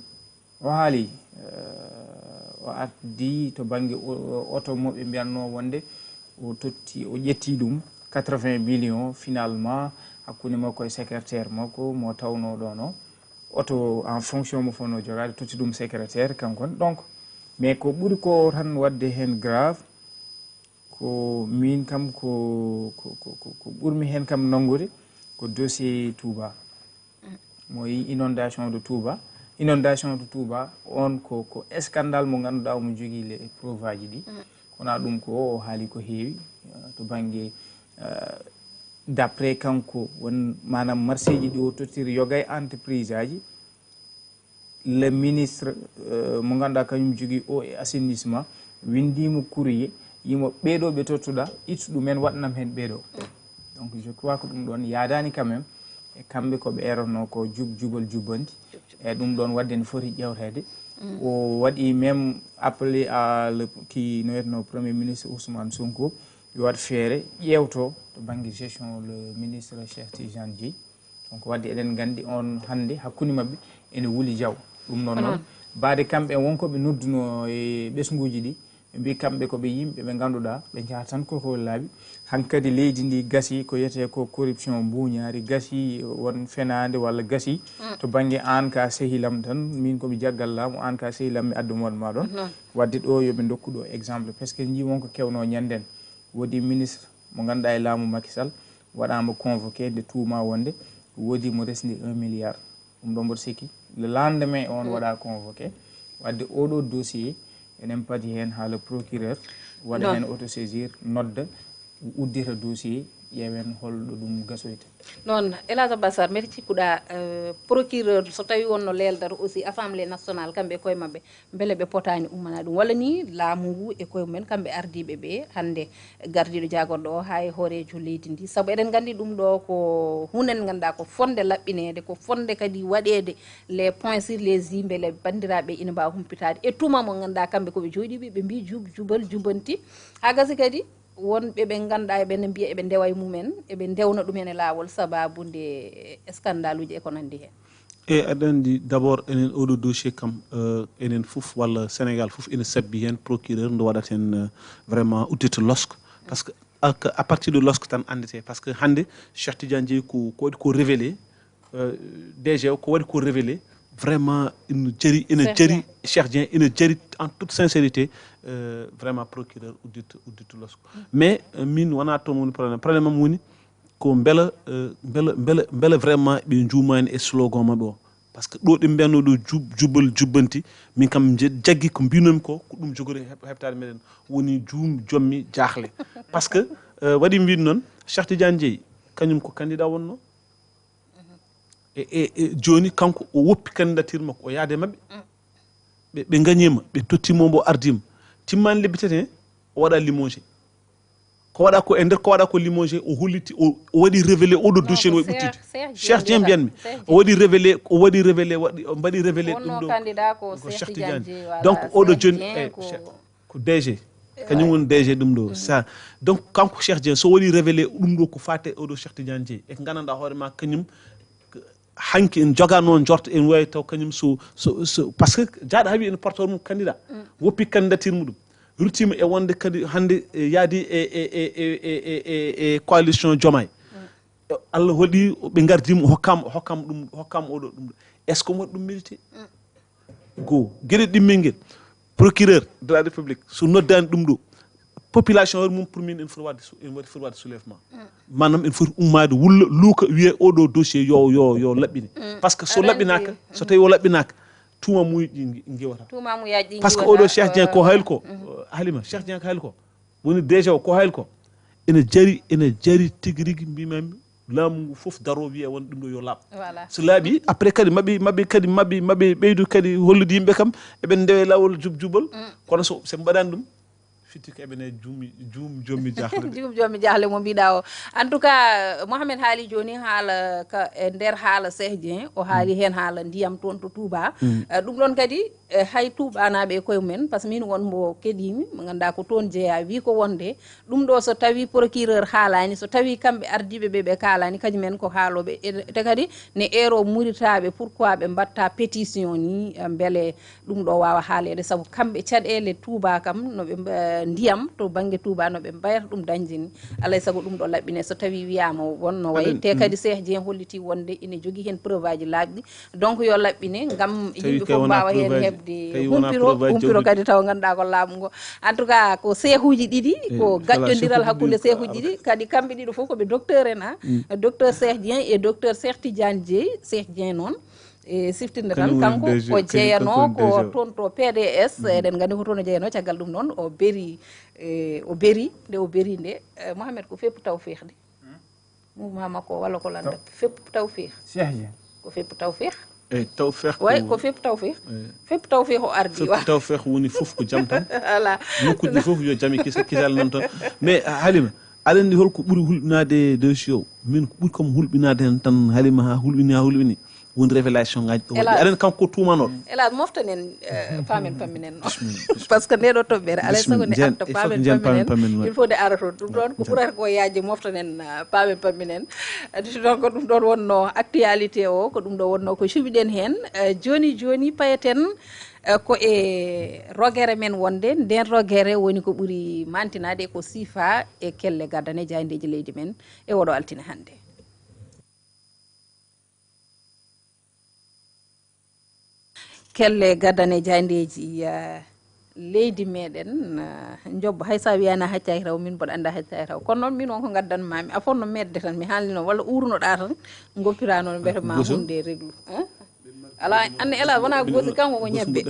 o haali, eh, o ardi to bannge o-, oto mo ɓe mbiyatnoo wonde o totti, o ƴetti ɗum quatre-vingts millions, finalement, hakkunde makko e secrétaire makko mo tawnoo ɗoon o, oto en fonction mo fotnoo jogaade, totti ɗum secrétaire kanko ne. Donc, mais ko ɓuri ko tan waɗde heen grave, ko miin kam ko, ko, ko, ko, ko ɓurmi heen kam nanngude ko dossier Touba. Mo yi inondation de Touba. Inondation de Touba, on ko, ko scandale mo ngannduɗaa omo jogii les preuves aji ɗi. Mm. Kono ɗum ko o haali ko heewi, eh, to bannge, eh, d'après kanko, won maanaam marché ji ɗi o tottiri yoga e entreprise aji. Le ministre, eh, mo ngannduɗaa kañum jogii eau et assainissement, winndii mo courrier, yimo ɓeeɗo ɓe tottuɗaa, ittu ɗumen, waɗanam heen ɓeeɗo. Donc, je crois que ɗum ɗoon yaadaani quand même e kamɓe ko ɓe eronoo ko jub-, jubal jubbanti. E ɗum ɗoon waɗde ne foti ƴeewteede. Mm. O waɗi même appelé à le, qui no wiyetnoo Premier ministre Ousmane Sonko, yo waɗ feere ƴeewto to bannge gestion le ministre Cheikh Tidiane Dièye. Donc, waɗde eɗen nganndi on hannde hakkunde maɓɓe ene wuli jaw. Ɗum noon, ko noon, noon, baade kamɓe won ko ɓe noddunoo e ɓesnguuji ɗi, ɓe mbii kamɓe ko ɓe yimɓe ɓe ngannduɗaa, ɓe njaha tan ko ko laaɓi. Hankadi leydi ndi gasi ko wiyetee ko corruption mbuuñaari, gasi won fenaande walla gasi, mm, to bannge aan ka sehilam tan, miin ko mi jaggal laamu, aan ka sehilam mi adda mi waɗ ma ɗoon. Noon. Waɗde ɗo yo ɓe ndokku ɗo exemple, parce que njii won ko kewnoo ñannden. Woodi ministre mo ngannduɗaa e laamu Macky Sall waɗaama convoqué nde tuuma wonde woodi mo resndi un milliard. Ɗum ɗo mboɗo sikki le lendemain on, mm, waɗa convoqué. Waɗde oɗo dossier eɗen padi heen haa le procureur waɗa, non, heen autosaisir, nodda, uddita dossier, ƴeewen holɗo ɗum gasoyta. Noon, El Hadj Abbas Sarr, mbeɗa cikkuɗaa, eh, procureur, so tawii wonno leeldata aussi Assemblée nationale, kamɓe e koye maɓɓe, mbele ɓe potaani ummanaade ɗum? Walla nii laamu ngu e koye mumen, kamɓe ardiiɓe ɓe, hannde gardiiɗo jaagorɗo o haa e hooreejo leydi ndi? Sabu eɗen nganndi ɗum ɗo ko huunde nde ngannduɗaa ko fotnde laɓɓineede, ko fotnde kadi waɗeede les points sur les i, mbele banndiraaɓe ina mbaawa humpitaade e tuma mo ngannduɗaa kamɓe ko ɓe jooɗiiɓe, ɓe mbii jub-, jubal, jubanti, haa gasi kadi won ɓe ɓe ngannduɗaa eɓe ne mbiya eɓe ndewa e mumen, eɓe ndewna ɗumen e laawol sababu nde skandaluuji e ko nanndi heen. E aɗa anndi, d'abord, enen oɗo dossier kam, euh, enen fof walla Sénégal fof ene sabbi heen procureur nde waɗata heen, euh, vraiment uddita losko. Parce que Ak- à partir de lorsque tan anndete, parce que hannde Cheikh Tidiane Dieye ko ko waɗi ko révélé, euh, D G o ko waɗi ko révélé, vraiment ina jari ina Cheikh jari Dieng. Cheikh Dieng ina jari en toute sincérité, euh, vraiment procureur uddit uddit losko. Mais euh, min wona toon woni problème, problème am woni ko mbela euh, mbela mbela mbela vraiment ɓe njuumani e slogan maɓɓe o. Parce que ɗo ɗe mbiyanno ɗo jub- jubal jubbanti, min kam je- jaggi ko mbinomi ko ko ɗum jogori heb- heɓtaade meɗen, woni juum jommi jaaxle. Parce que euh, waɗi mbin noon, Cheikh Tidiane Dieye kañum ko candidat wonno. E, e, e jooni kanko o woppi candidature makko, o yaade maɓɓe. Ɓe ɓe gañima, ɓe tottimo mbo ardima. Timmani lebbi tati hen, o waɗa limogé. Ko waɗa ko e nder ko waɗa ko limogé, o holliti o o waɗi révélé oɗo dossier no waɗi ɓuttide. Cheikh Dieng mbiyatmi. O waɗi révélé o waɗi révélé waɗi o mbaɗi révélé ɗum ɗo. Ko Cheikh Tidiane. Donc oɗo joni ko D G, kañum woni D G ɗum ɗo. Ça, donc kanko Cheikh Dieng so waɗi révélé ɗum ɗo ko fate oɗo Cheikh Tidiane Dieng e gandanɗa hoore ma kañum hanki en jogano jorto en wawi taw kañum so so so parce que jaaɗo haawi ene porte hoore mum candidat, woppi candidature muɗum, ruttima e wonde kadi hannde e yaadi e e e e e e e coalition Diomaye. Allah waɗi ɓe gardimo hokkama hokkama ɗum hokkama oɗo ɗum ɗo. Est ce que omo waɗi ɗum mérité? Goo geɗe ɗimmel ngel procureur de la république so noddani ɗum ɗo, population hoore mum pour min ene foti waɗde su- ene waɗi foti waɗde soulèvement. Manam ene foti ummade wulla luuka wiye oɗo dossier yo yo yo laɓɓine. Parce que so laɓɓinaka, so tawi o laɓɓinaka, tuuma muyuji ngiwata. Tuuma muyaji ɗi. Parce que ngiwata, oɗo Cheikh Dieng ko hayl ko, Halima, Cheikh Dieng ko hayl ko woni D G o ko hayl ko ene jari ene jari tigi rigi mbimami laamu ngu fof daro wiye won ɗum ɗo yo laaɓ. Voilà. So laaɓi après kadi maɓe maɓe kadi maɓe maɓe ɓeydu kadi hollude yimɓe kam eɓen ndewe lawol jub jubal. Kono so so mbaɗani ɗum fitti ko eɓene juumi juum jommi jahlude. Juum jommi jahle mo mbiɗa o. En tout cas Mohamed haali joni haala ka e nder haala Cheikh Dieng, o haali hen haala ndiyam toon to Touba. Eh, ɗum ɗon kadi e hay tuuɓanaɓe e koye mumen, par ce que min won mbo keɗimi mo ganduɗa ko toon jeeya wi ko wonde ɗum ɗo so tawi procureur haalani, so tawi kamɓe ardiɓe ɓe ɓe kaalani kañumen ko haaloɓe e- te kadi ne eero muritaɓe pourquoi ɓe mbatta pétition ni eh, beele ɗum ɗo wawa haalede saabu kamɓe caɗele Touba kam noɓe mba- ndiyam to banggue Touba noɓe mbayata ɗum dañde ni. Alay saago ɗum ɗo laɓɓine so tawi wiyama wonno way te kadi Cheikh Dieng holliti wonde ina jogui hen preuve aji laaɓɗi. Donc yo laɓɓine ngam yimɓe fof mbawa hen heɓde humpiro humpiro kadi taw ganduɗa ko laamu ngo. En tout cas ko sehuji ɗiɗi ko gaƴƴodiral hakkude sehuji ɗiɗi kadi kamɓe ɗiɗo fof koɓe docteur en a docteur Cheikh Dieng et docteur Cheikh Tidiane Dieye. Cheikh Dieng noon e siftinde tan kanko o jeyano ko toon to P D S eɗen gandi ko toon o jeyano caggal ɗum noon o beri e o beri nde o beri nde. Mohamed ko feppu taw fehde mouvement makko walla ko landa feppu taw fih Cheikh Dieng. Ko feppu taw fih eyyi taw fih way ko feppu taw fih feppu taw fih o ardi feppu taw fih woni fof ko jam tan. Ala nokkuji fof yo jami kisa kisal nan tan. Mais Halima aɗa andi holko ɓuri hulɓinade dossier o min ko ɓuri kam hulɓinade hen tan Halima ha hulɓini ha hulɓini woni révélation ngaji ɗo waɗi aɗen kanko ko tumanoɗo. Hélas moftanen eh, paamen pamminen noon par ce que nde ɗo toɓɓere alay sago nde arta paamen pamminen il faut nde ara toon ɗum ɗon ko ɓurata ko yaaji moftanen eh, paamen pamminen. Ɗum ɗon ko ɗum ɗon wonno actualité o ko ɗum ɗo wonno ko cuɓiɗen hen eh, joni joni payeten eh, ko e rogere men wonde nden rogere woni ko ɓuri mantinade ko siifa e kelle gadane jaydeji leydi men e oɗo altine hannde. Kelle gadane jayndeeji eh, leydi meɗen eh, jobbo hay sa wiyani a haccaki taw min mboɗo andi a haccaki taw kono noon min on ko gaddanmami a fonno medde tan mi haalni noon walla urunoɗa tan goppira noon mbiyata ma hunde e reglu eh? Ala anne ela wona gosi kanko ko ñebbe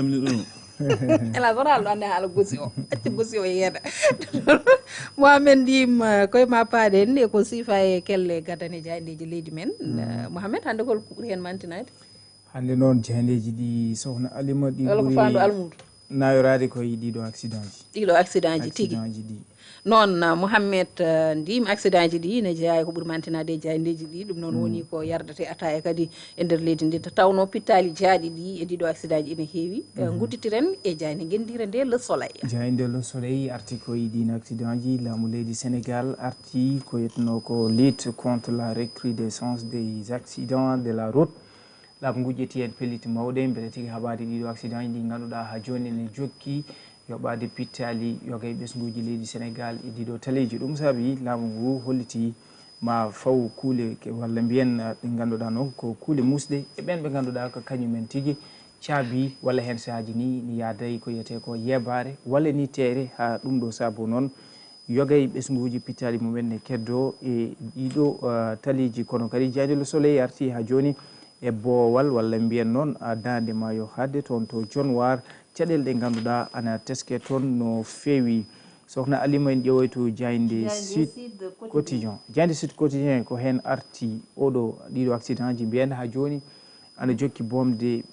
ela wona ɗo anne haala gosi o acca gosi o yeeda. Mohamed ndim eh, koye ma paaɗen e ko sifa e kelle gadane jayndeeji leydi men eh, mohamed hannde hol ko ɓuri hen mantinade? Hannde noon jayndeeji ɗi sohna Alima ɗi walla ko ɓuri faandu almuudo nayoraade ko e ɗiɗo accident ji. Ɗiɗo accident ji tigi accident ji ɗi. Noon uh, Mohamed uh, ndim accident ji ɗi ne jeyaa e ko ɓuri mantinaade e jayndeeji ɗi ɗum noon woni ko yardate ataya kadi e nder leydi ndi to tawno pittaali jaaɗi ɗi e ɗiɗo accident ji ene heewi. Uh, gudditiren e jayne ngenndire nde le soleil. Jaynde le soleil arti ko e ɗin accident ji laamu leydi Sénégal arti ko yetno ko lutte contre la recrudescence des accidents de la route. Laamu ngu ƴetti heen pellitte mawɗe mbele tigi haɓaade ɗiɗo accident ji ɗi ngannduɗaa haa jooni ene jokki yoɓaade pittaali yoga e ɓesnguuji leydi Senegaal e ɗiɗo taleeji. Ɗum saabi laamu ngu hollitii ma faw kuule ke, walla mbiyen, eh, ɗe ngannduɗaa noon ko kuule muusɗe e ɓeen ɓe ngannduɗaa ko kañumen tigi caabi, walla heen sahaaji ni, ni yaaday ko wiyetee ko yeebaare, walla ni teere, haa ɗum ɗo saabu noon yoga e ɓesnguuji pittaali mumen ne keddoo e ɗiɗo, eh, taleeji. Kono kadi jaaynde Le Soleil arti haa jooni e boowal, walla mbiyen noon, ah, daande maayo haɗde toon to Dionewar, caɗeele ɗe ngannduɗaa ana teske toon no feewi. Sokhna Alima, en ƴeewoyto jaaynde Sud Quotidien. Jaaynde Sud Quotidien ko heen arti oɗo, ɗiɗo accident ji mbiyen haa jooni ana jokki boomde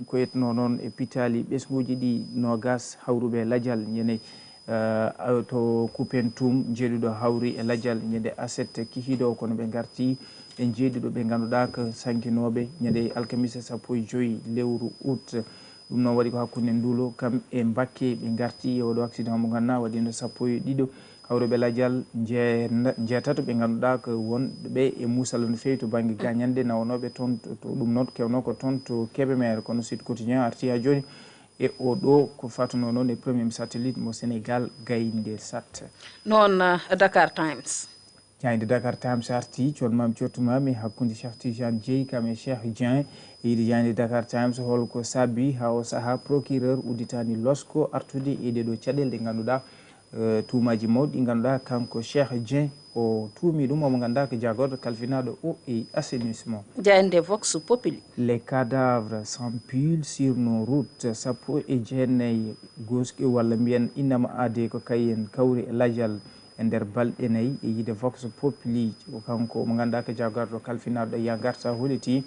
ko wiyetnoo noon e pittaali ɓesnguuji ɗi noogas hawruɓe lajal ñande, eh, to Koupentoum, njeeɗuɗo hawri e lajal ñande aset kihiiɗo, kono ɓe ngarti e njeeɗuɗo ɓe ngannduɗaa ko sankinooɓe ñande alkamisa sappo e joy lewru août. Ɗum noon waɗi ko hakkunde Ndulo kam e Mbakke ɓe ngarti e oɗo accident mo ngannduɗaa waɗiino sappo e ɗiɗo hawruɓe lajal jee-, jeetato ɓe ngannduɗaa ko wonɓe e muusal no feewi to bannge gaañanɗe nawanooɓe toon to, to ɗum noon kewnoo ko toon to Kébémer. Kono Sud Quotidien arti haa jooni e oɗo ko fatunoo noon e premier satellite mo Sénégal, Gaynde Sat. Noon, eh, Dakar Times. Jaaynde Dakar Times arti, cotmaami, cottumaami hakkunde Cheikh Tidiane Dièye kam e Cheikh Dieng. E yiɗi jaaynde Dakar Times, holko saabi haa o sahaa procureur udditaani losko artude e ɗeɗo caɗeele ɗe ngannduɗaa, eh, tuumaaji mawɗi ɗi ngannduɗaa kanko Cheikh Dieng o tuumi ɗum, omo ngannduɗaa ko jaagorɗo kalfinaaɗo o e assainissement. Jaaynde Vox Populi. Les cadavres s'empilent sur nos routes, sappo e jeenayi goski walla mbiyen innama aade ko kayen kawri e lajal e nder balɗe nayi. E yiide Vox Populi, ko kanko mo ngannduɗaa ko jaagorɗo kalfinaaɗo ya ngarta holiti,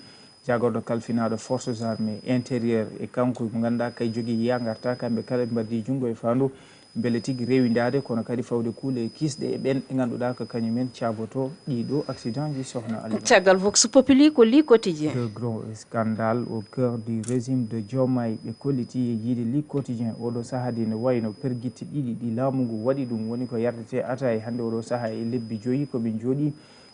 jaagorɗo kalfinaaɗo forces armées intérieur, e kanko mo ngannduɗaa kay jogii ya ngarta, kamɓe kala ɓe mbaɗdi junngo e faandu mbele tigi rewindaade, kono kadi fawde kuule kisɗe e ɓeen ɓe ngannduɗaa ko kañumen caaboto ɗiɗo accident ji, Sokhna Alima. Caggal Vox Populi ko Le Quotidien. Le grand scandale au cœur du régime de Diomaye, ɓe kolliti e yiide Le Quotidien. Oɗo sahaa de ne wayno pergitte ɗiɗi ɗi laamu ngu waɗi, ɗum woni ko yardetee ataaya hannde oɗo sahaa e lebbi joyi ko ɓe njooɗii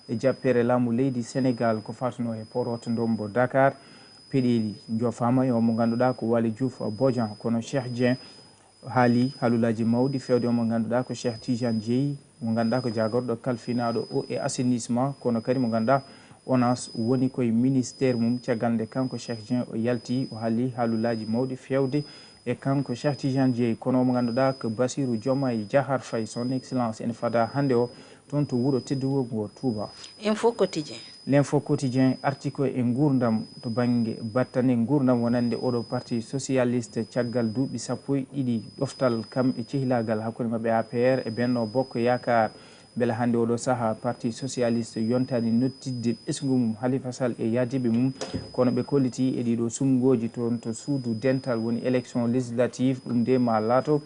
e jappeere laamu leydi Senegaal, ko fatunoo e port autonome mo Dakar. Peɗeeli njofaama e o mo ngannduɗaa ko Waly Diouf Bodian, kono Cheikh Dieng haali haalulaaji mawɗi feewde o mo ngannduɗaa ko Cheikh Tidiane Dièye, mo ngannduɗaa ko jaagorɗo kalfinaaɗo o e assainissement, kono kadi mo ngannduɗaa ONAS woni koye ministère mum, caggal nde kanko Cheikh Dieng o yalti, o haali haalulaaji mawɗi feewde e kanko Cheikh Tidiane Dièye. Kono mo ngannduɗaa ko Bassirou Diomaye Diakhar Faye, son excellence, ene fada hannde o toon to wuro teddungo ngo Touba. Info Quotidien. L'Info Quotidien arti ko e nguurndam to bannge battane nguurndam wonande oɗo parti socialiste caggal duuɓi sappo e ɗiɗi ɗoftal kam e cehilaagal hakkunde maɓɓe A P R e Benno Bokk Yaakaar. Mbele hannde oɗo sahaa parti socialiste yontaani nottidde ɓesngu mum Khalifa Sall e yaadiiɓe mum, kono ɓe kolliti e ɗiɗo suɓngooji toon to suudu dental woni élection législative, ɗum de ma laato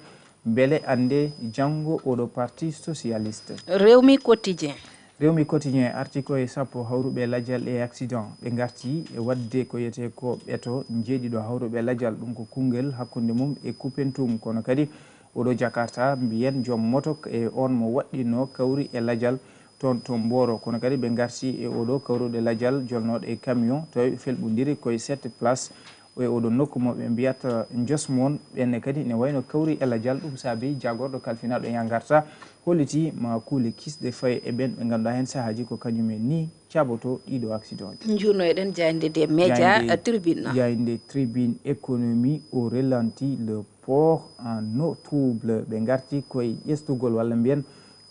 mbele annde janngo oɗo parti socialiste. Rewmi Quotidien. Rewmi Quotidien arti ko e sappo hawruɓe lajal e accident. Ɓe ngarti e waɗde ko wiyetee ko ɓeto njeeɗiɗo hawruɓe lajal, ɗum ko konngol hakkunde mum e Koupentoum, kono kadi oɗo Jakarta mbiyen joom moto e on mo waɗɗinoo kawri e lajal toon to Mboro, kono kadi ɓe ngarti e oɗo kawruɗo lajal jolnooɗo e camion, tawi ɓe felɓondiri koye sept place e oɗo nokku mo ɓe mbiyata Josmon. Ɓenne kadi ne wayno kawri e lajal, ɗum saabi jaagorɗo kalfinaaɗo ya ngarta holliti ma kuule kisɗe fayi e ɓeen ɓe ngannduɗaa heen sahaaji ko kañum en ni caaboto ɗiɗo accident ji. Njuurno eɗen jaaynde nde média. Jaaynde, a tribune. Jaaynde tribune économie au ralenti, le port en eau trouble. Ɓe ngarti koye ƴestugol walla mbiyen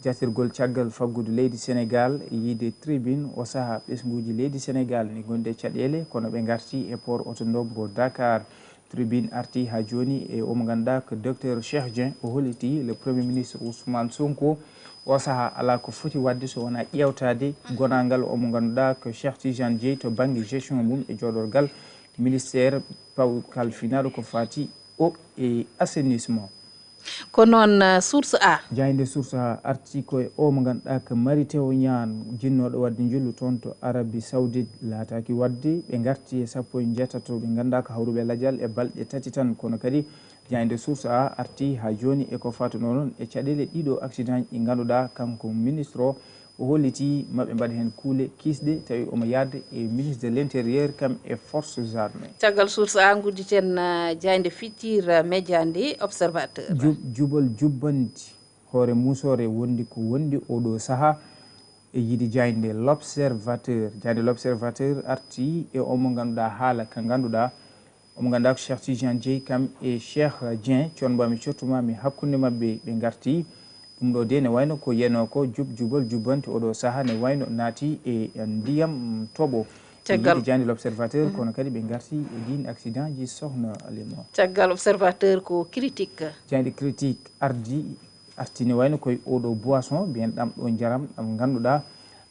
jaatirgol caggal faggudu leydi Senegaal e yiide tribune o sahaa ɓesnguuji leydi Senegaal ne ngondi e caɗeele, kono ɓe ngarti e port autonome mo Dakar. Tribune arti haa jooni e omo ngannduɗaa ko docteur Cheikh Dieng, o holliti le premier ministre Ousmane Sonko o sahaa alaa ko foti waɗde so wonaa ƴeewtaade gonaangal omo ngannduɗaa ko Cheikh Tidiane Dièye to bannge gestion mum e jooɗorgal ministère paw kalfinaaɗo ko faati o e assainissement. Ko noon, uh, Source A. Jaaynde Source A arti ko e o mo ngannduɗaa ko Mary Teuw Niane, jinnooɗo waɗde njillu toon to Arabie Saoudite, laataaki waɗde. Ɓe ngarti e sappo e njeetato ɓe ngannduɗaa ko hawruɓe lajal e balɗe tati tan, kono kadi jaaynde Source A arti haa jooni e ko fatunoo noon e caɗeele ɗiɗo accident ɗi ngannduɗaa kanko ministre o O holliti maɓe mbaɗa heen kuule kiisɗe, tawi omo yahde e ministre de l'intérieur kam e forces armées. Caggal source a ngudditen uh, jaaynde fitir uh, media nde observateur. Jub, jubal jubbanti hoore muusoore wondi ko wondi oɗo saha e yiide jaaynde l'observateur. Jaaynde l'observateur arti e omo ngannduɗaa haala ka ngannduɗaa omo ngannduɗaa ko Cheikh Tidiane Dieye kam e Cheikh Dieng. Conmbami cottuma mi hakkunde maɓɓe ɓe ngarti. Ɗum ɗo de ne wayno ko yeno ko jub jubal jubbanti oɗo saha ne wayno naati e ndiyam toɓo. Caggal jaaynde l'observateur kono kadi ɓe ngarti e ɗin accident ji sohna Alima. Caggal observateur ko critique. Jaaynde critique ardi arti ne wayno koye oɗo boisson mbiyen ɗam ɗo njaram ɗam ngannduɗaa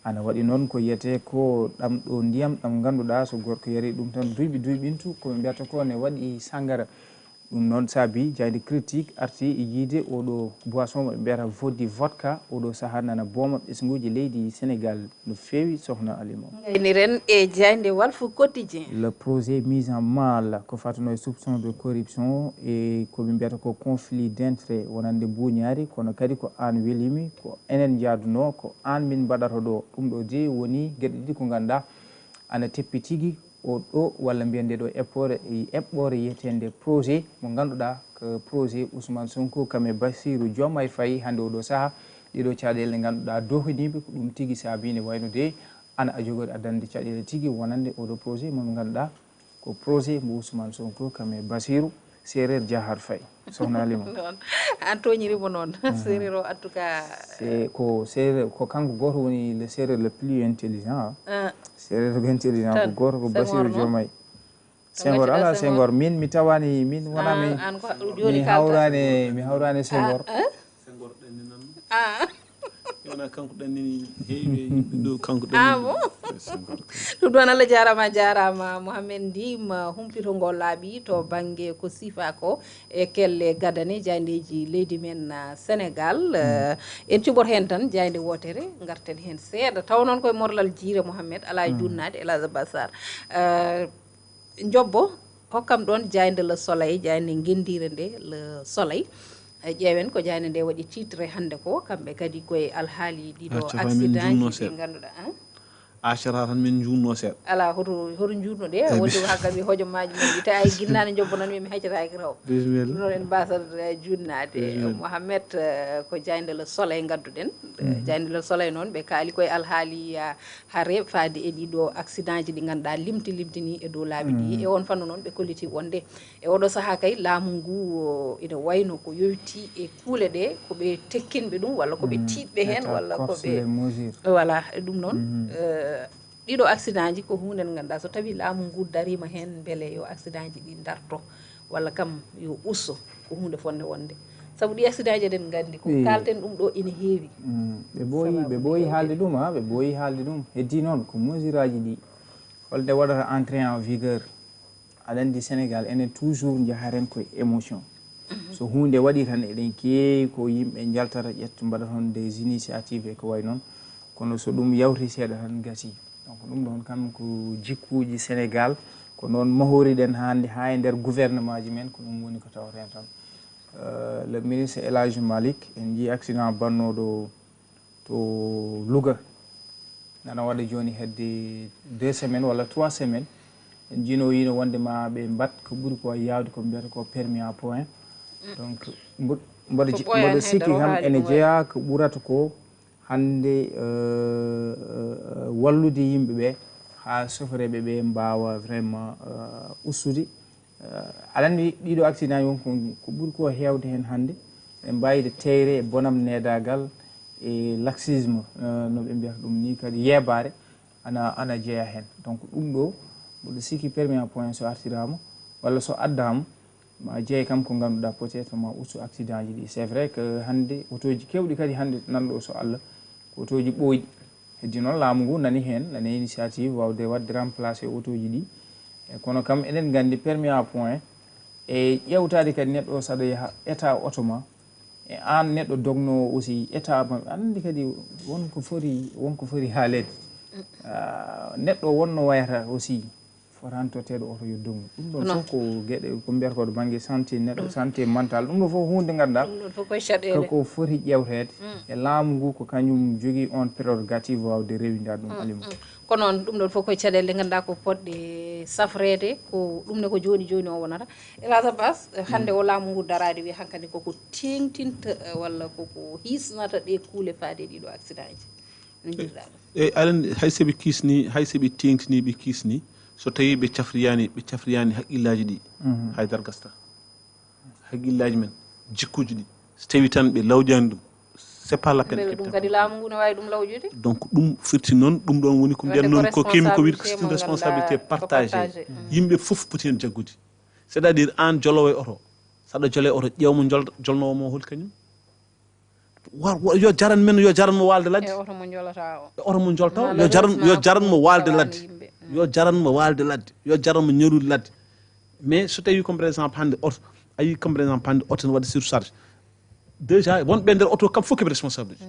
ana waɗi noon ko yiyetee ko ɗam ɗo ndiyam ɗam ngannduɗaa so gorko yari ɗum tan duyɓi duyɓintu ko ɓe mbiyata ko ne waɗi sangara. Ɗum noon saabi jaaynde critique arti e yiide oɗo boisson mo ɓe mbiyata voddi vodka oɗo saha nana booma ɓesnguuji leydi Sénégal no feewi sohna Alima. Ngayniren e jaaynde Walf Quotidien. Le projet mise en mal ko fatunoo e soupçon de corruption e ko ɓe mbiyata ko conflit d'intérêt wonande mbuuñaari kono kadi ko aan welimi ko enen njaadunoo ko aan min mbaɗata ɗo. Ɗum ɗo de woni geɗe ɗiɗi ko ngannduɗaa ana teppi tigi o ɗo walla mbiyen nde ɗo eɓɓoore eɓɓoore yiyeteende projet mo ngannduɗaa ko projet Ousmane Sonko kam e Bassirou Diomaye Faye hannde oɗo saha ɗiɗo caɗeele ɗe ngannduɗaa dohiniiɓe ko ɗum tigi saabi ne wayno de ana a jogori addande caɗeele tigi wonande oɗo projet mo ngannduɗaa ko projet mo Ousmane Sonko kam e Bassirou Seereer Jahar Faye sohna Alima. Noon an tooñirimo noon seereer o en tout cas. C'est ko seereer ko kanko gooto woni le seereer le plus intelligent. Seereer ko intelligent ko gooto ko Basiru Jomay. Senghor ala Senghor min mi tawani min wonami mi hawrani mi hawrani Senghor. Wona kanko ɗannini heewi e yimɓe ɗo kanko ɗannini. Ɗum ɗoon Allah jaaraama a jaaraama Mouhamed Ndim humpito ngo laaɓi to bannge ko sifa ko e kelle gadane jaayndeeji leydi men Sénégal. En cuɓoto heen tan jaaynde wootere ngarten heen seeɗa taw noon koye morlal jiire Mouhamed alaa e juutnaade El Hadj Abbas Sarr. Njobbo hokkam ɗoon jaaynde Le Soleil jaaynde ngenndiire nde Le Soleil. Ƴeewen ko jaaynde nde waɗi titre hannde ko kamɓe kadi koye alhaali ɗiɗo accident ji ɗi ngannduɗaa. Acata tan min juutno seeɗa. Alaa hoto hoto juutno ɗe wonde ko hakkadi hojomaaji men ɗi tawi ay ginnaani njobbo noon mi haccataaki raw. Bisimilla. Ɗum noon en mbasat juutnaade. Mohamed ko jaaynde Le Soleil ngadduɗen. Jaaynde Le Soleil noon ɓe kaali koye alhaali hare faade e ɗiɗo accident ji ɗi ngannduɗaa limti limtini e dow laabi ɗi e on fannu noon ɓe kolliti wonde e oɗo sahaa kay laamu ngu ina wayno ko yowti e kuule ɗe ko ɓe tekkinɓe ɗum walla ko ɓe tiiɗɓe heen walla ko ɓe voilà ɗum noon ɗiɗo accident ji ko huunde nde ngannduɗaa so tawi laamu ngu dariima heen mbele yo accident ji ɗi darto walla kam yo usto ko huunde fotnde wonde sabu ɗi accident ji eɗen nganndi ko kaalten ɗum ɗo ina heewi. Ɓe ɓooyi ɓe ɓooyi haalde ɗum ha ɓe ɓooyi haalde ɗum heddi noon ko mesure aji ɗi holde waɗata entrée en vigueur aɗa anndi Sénégal enen toujours njaharen koye émotion so huunde waɗi tan eɗen keewi ko yimɓe njaltata ƴetta mbaɗa toon des initiatives e ko way noon kono so ɗum yawti seeɗa tan gasi. Donc ɗum ɗon kam ko jikkuuji Senegaal, ko noon mahoriɗen hannde haa e nder gouvernement ji men, ko ɗum woni ko tawata heen tan. Le ministre El Hadj Malick, en njii accident bannooɗo to Louga, nana waɗa jooni hedde deux semaines walla trois semaines, en njiino yiino wonde ma ɓe mbaɗ ko ɓuri ko yaawde ko mbiyata ko permis à point. Donc mboɗo sikki kam ene jeyaa ko ɓurata ko hannde wallude yimɓe ɓe haa sofereeɓe ɓe mbaawa vraiment ustude aɗa anndi ɗiɗo accident ji won ko ɓuri ko heewde heen hannde eɗen mbaawi de teyre e bonam needaagal e laxisme no ɓe mbiyata ɗum ni kadi yeebaare ana ana jeyaa heen donc ɗum ɗo mboɗo sikki permis à point so artiraama walla so addaama ma jeey kam ko ngannduɗaa peut être ma ustu accident ji ɗi c'est vrai que hannde otooji keewɗi kadi hannde nanɗo so Allah ko otooji ɓooyɗi heddi noon laamu ngu nani heen nani initiative waawde waɗde remplacé otooji ɗi e kono kam eɗen nganndi permis à point e ƴeewtaade kadi neɗɗo o saɗa yaha état oto ma e aan neɗɗo dognoowo aussi état ma aɗa anndi kadi won ko foti won ko foti haaleede neɗɗo wonno wayata aussi Rantoteeɗo oto yo dognu. Ɗum ɗon fof ko geɗe ko mbiyata ko to bannge santé neɗɗo, santé mental. Ɗum ɗo fof huunde ngannduɗaa ɗum ɗon fof koye caɗeele. Ko foti ƴeewteede e laamu ngu, ko kañum jogii on prérogative waawde rewindaade ɗum. Alima. Ko noon, ɗum ɗon fof koye caɗeele ɗe ngannduɗaa ko potɗe safreede, ko ɗum ne ko jooni jooni o wonata. Elhadj Abbas, hannde o laamu ngu daraade wiya hankadi koko teeŋtinta, eh, walla koko hisnata ɗe kuule faade e ɗiɗo accident ji. No njiɗirɗaa ɗum? Eyi, aɗa anndi, hay so ɓe kiisni, hay so ɓe teeŋtini, ɓe kiisni, so tawii ɓe cafriyaani, ɓe cafriyaani haqqillaaji ɗi, hay dara gasta. Haqqillaaji men, jikkuuji ɗi, so tawii tan ɓe lawƴaani ɗum, c'est pas la peine. Mbele ɗum kadi laamu ngu ne waawi ɗum lawƴude? Donc, ɗum firti noon, ɗum ɗoon woni ko mbiyan noon ko keemi ko wiide ko c'est une responsabilité partagée. Yimɓe fof poti heen jaggude. C'est-à-dire, aan joloowo e oto, so aɗa jola e oto, ƴeew mo jol-, jolnoowo mo holi kañum. Wa-, wa-, yo jaran men, yo jaran mo waalde ladde. E oto mo jolata o. E oto mo jolata o, yo jaran, yo jaran mo waalde ladde. Yo jaran mo waalde ladde. Yo jaran mo ñarude ladde. Mais so tawii, comme par exemple, hannde oto, a yii, comme par exemple, hannde oto ne waɗa surcharge. Déjà, wonɓe nder oto kam fof keɓi responsabilité.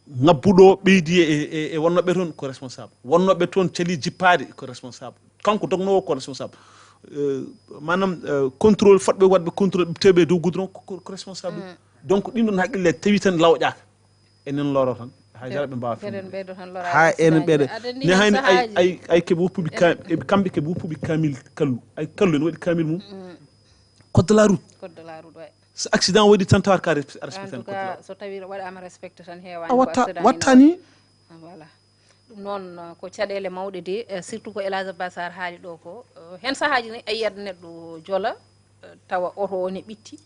Ŋabbuɗo ɓeydi e, e, e wonnooɓe toon ko responsable. Wonnooɓe toon cali jippaade ko responsable. Kanko dognoowo ko responsable. Euh, maanaam, euh, contrôle, fotɓe waɗɓe contrôle, tewɓe e dow goudron ko, ko, ko responsable. Donc, ɗin ɗon haqqille tawi tan lawƴaaka. Enen loro tan. Hay dara ɓe mbaawa fewde. Haa enen ɓeydo. Ne hani ay, ay, ay keɓe woppuɓe ka-, e kamɓe keɓe woppuɓe kamil kallu. Ay kallu ene waɗi kamil mum. Code de la route. Code de la route, ouais. So accident waɗi tan tawa ka res-, a respectan code de la route. So tawi waɗaama respecté tan heewaani. A watta, wattani. Voilà. Ɗum noon, uh, ko caɗeele mawɗe de, eh, surtout ko Elhadj Abbas Sarr haali ɗo ko, uh, heen sahaaji ne a yiyat neɗɗo jola, uh, tawa oto o ne ɓitti,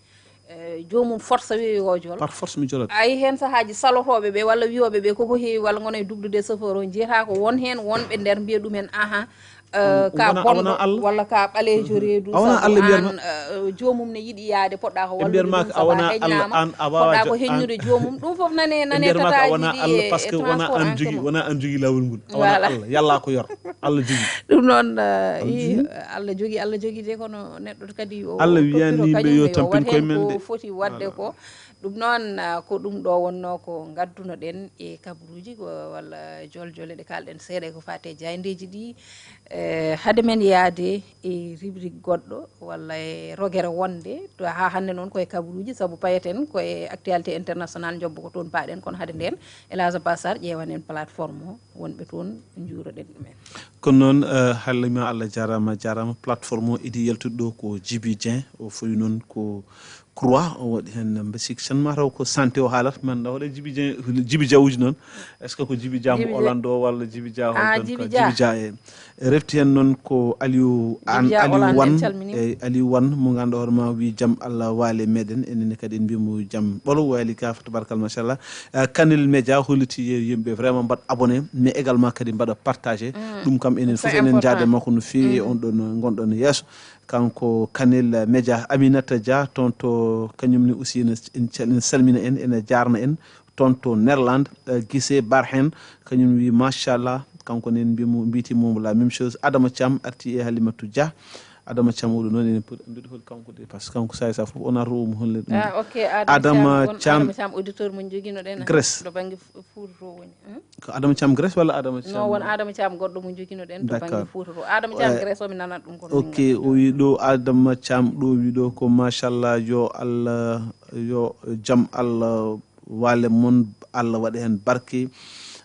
eh, joomum force wiyo yo jol. Par force mi jolat. Ay heen sahaaji salotooɓe ɓe walla wiyooɓe ɓe koko heewi walla ngona e dubdude chauffeur o, njiyata ko won heen wonɓe nder mbiya ɗumen aha, eh, ka bonɗo walla ka ɓaleejo reedu, sabu an, eh, joomum ne yiɗi yaade, poɗɗa ko wallude ɗum, sabu a heñnaama, poɗɗa ko heñnude joomum. Ɗum fof nane, nane tata yiɗi e transport en commun. Wona an jogi laawol ngol. A wona Allah. Yalla ko yor. Allah jogi. Ɗum noon, eh, Allah jogi, Allah jogi de, kono neɗɗo kadi o Allah wiyaani yimɓe yo tampin koye men de. Ko foti waɗde ko. Ɗum noon, ah, ko ɗum ɗo wonno ko ngaddunoɗen e kabaruuji ko, walla joljole ɗe kaalɗen seeɗa ko faati e jaayndeeji ɗi. Eh, hade men yaade e rubrique goɗɗo walla e rogere wonde, to haa hannde noon ko e kabaruuji, sabu payeten ko e actualité international njobbo ko toon paaɗen, kono hade ndeen, Elhadj Abbas Sarr ƴeewan en plateforme o, wonɓe toon njuuroɗen ɗumen. Kono noon, eh, Halima, Allah jaaraama, jaaraama. Plateforme o idi yaltude ɗo ko Djiby Dieng, o fawi noon ko Croix, o waɗi heen mbasik tan mataw ko santé o haalata, man ɗo waɗa Djiby Dieng, Djiby Diawuji noon. Est-ce que ko Djiby Dia mo Hollande o walla Djiby Dia hol tan ko Djiby Dia e, e refti heen noon ko Aliou An, Aliou Wan, e Aliou Wan mo ngannduɗaa hoore ma wi jam Allah waale meɗen, enen kadi en mbiya mo jam ɓolo waali ka fa tabarkal machallah. Eh, Kanel Média holliti yo yimɓe vraiment mbaɗ abonné, mais également kadi mbaɗa partagé. Ɗum kam enen fof enen njaade makko no feewi e on ɗon ngonɗon yeeso. Kanko Kanel Média, Aminata Dia, toon to kañum ne aussi ene, en cal-, ene salmina en, ene jaarna en, toon to Nerlande, eh, Gise Barhen, kañum wi machallah, kanko ne en mbimo, mbiti mo la même chose. Adama Thiam arti e Halimatu Dia. Adama Thiam oɗo noon ene poti anndude hol kanko de, parce que kanko saay sa fof o narro omo holle ɗum. Ah, ok, Adama Thiam, Adama Thiam, auditeur mo jogino ɗen Grèce. Ɗo bangge fu-, Fuuta to woni. Hmm? Ko Adama Thiam Grèce walla Adama Thiam? No, won Adama Thiam goɗɗo mo jogino ɗen to bangge Fuuta to. Adama Thiam Grèce o mi nanat ɗum kono. Ok, o wi ɗo Adama Thiam ɗo wi ɗo ko machallah yo Allah, yo jam Allah waale mon, Allah waɗa heen barke.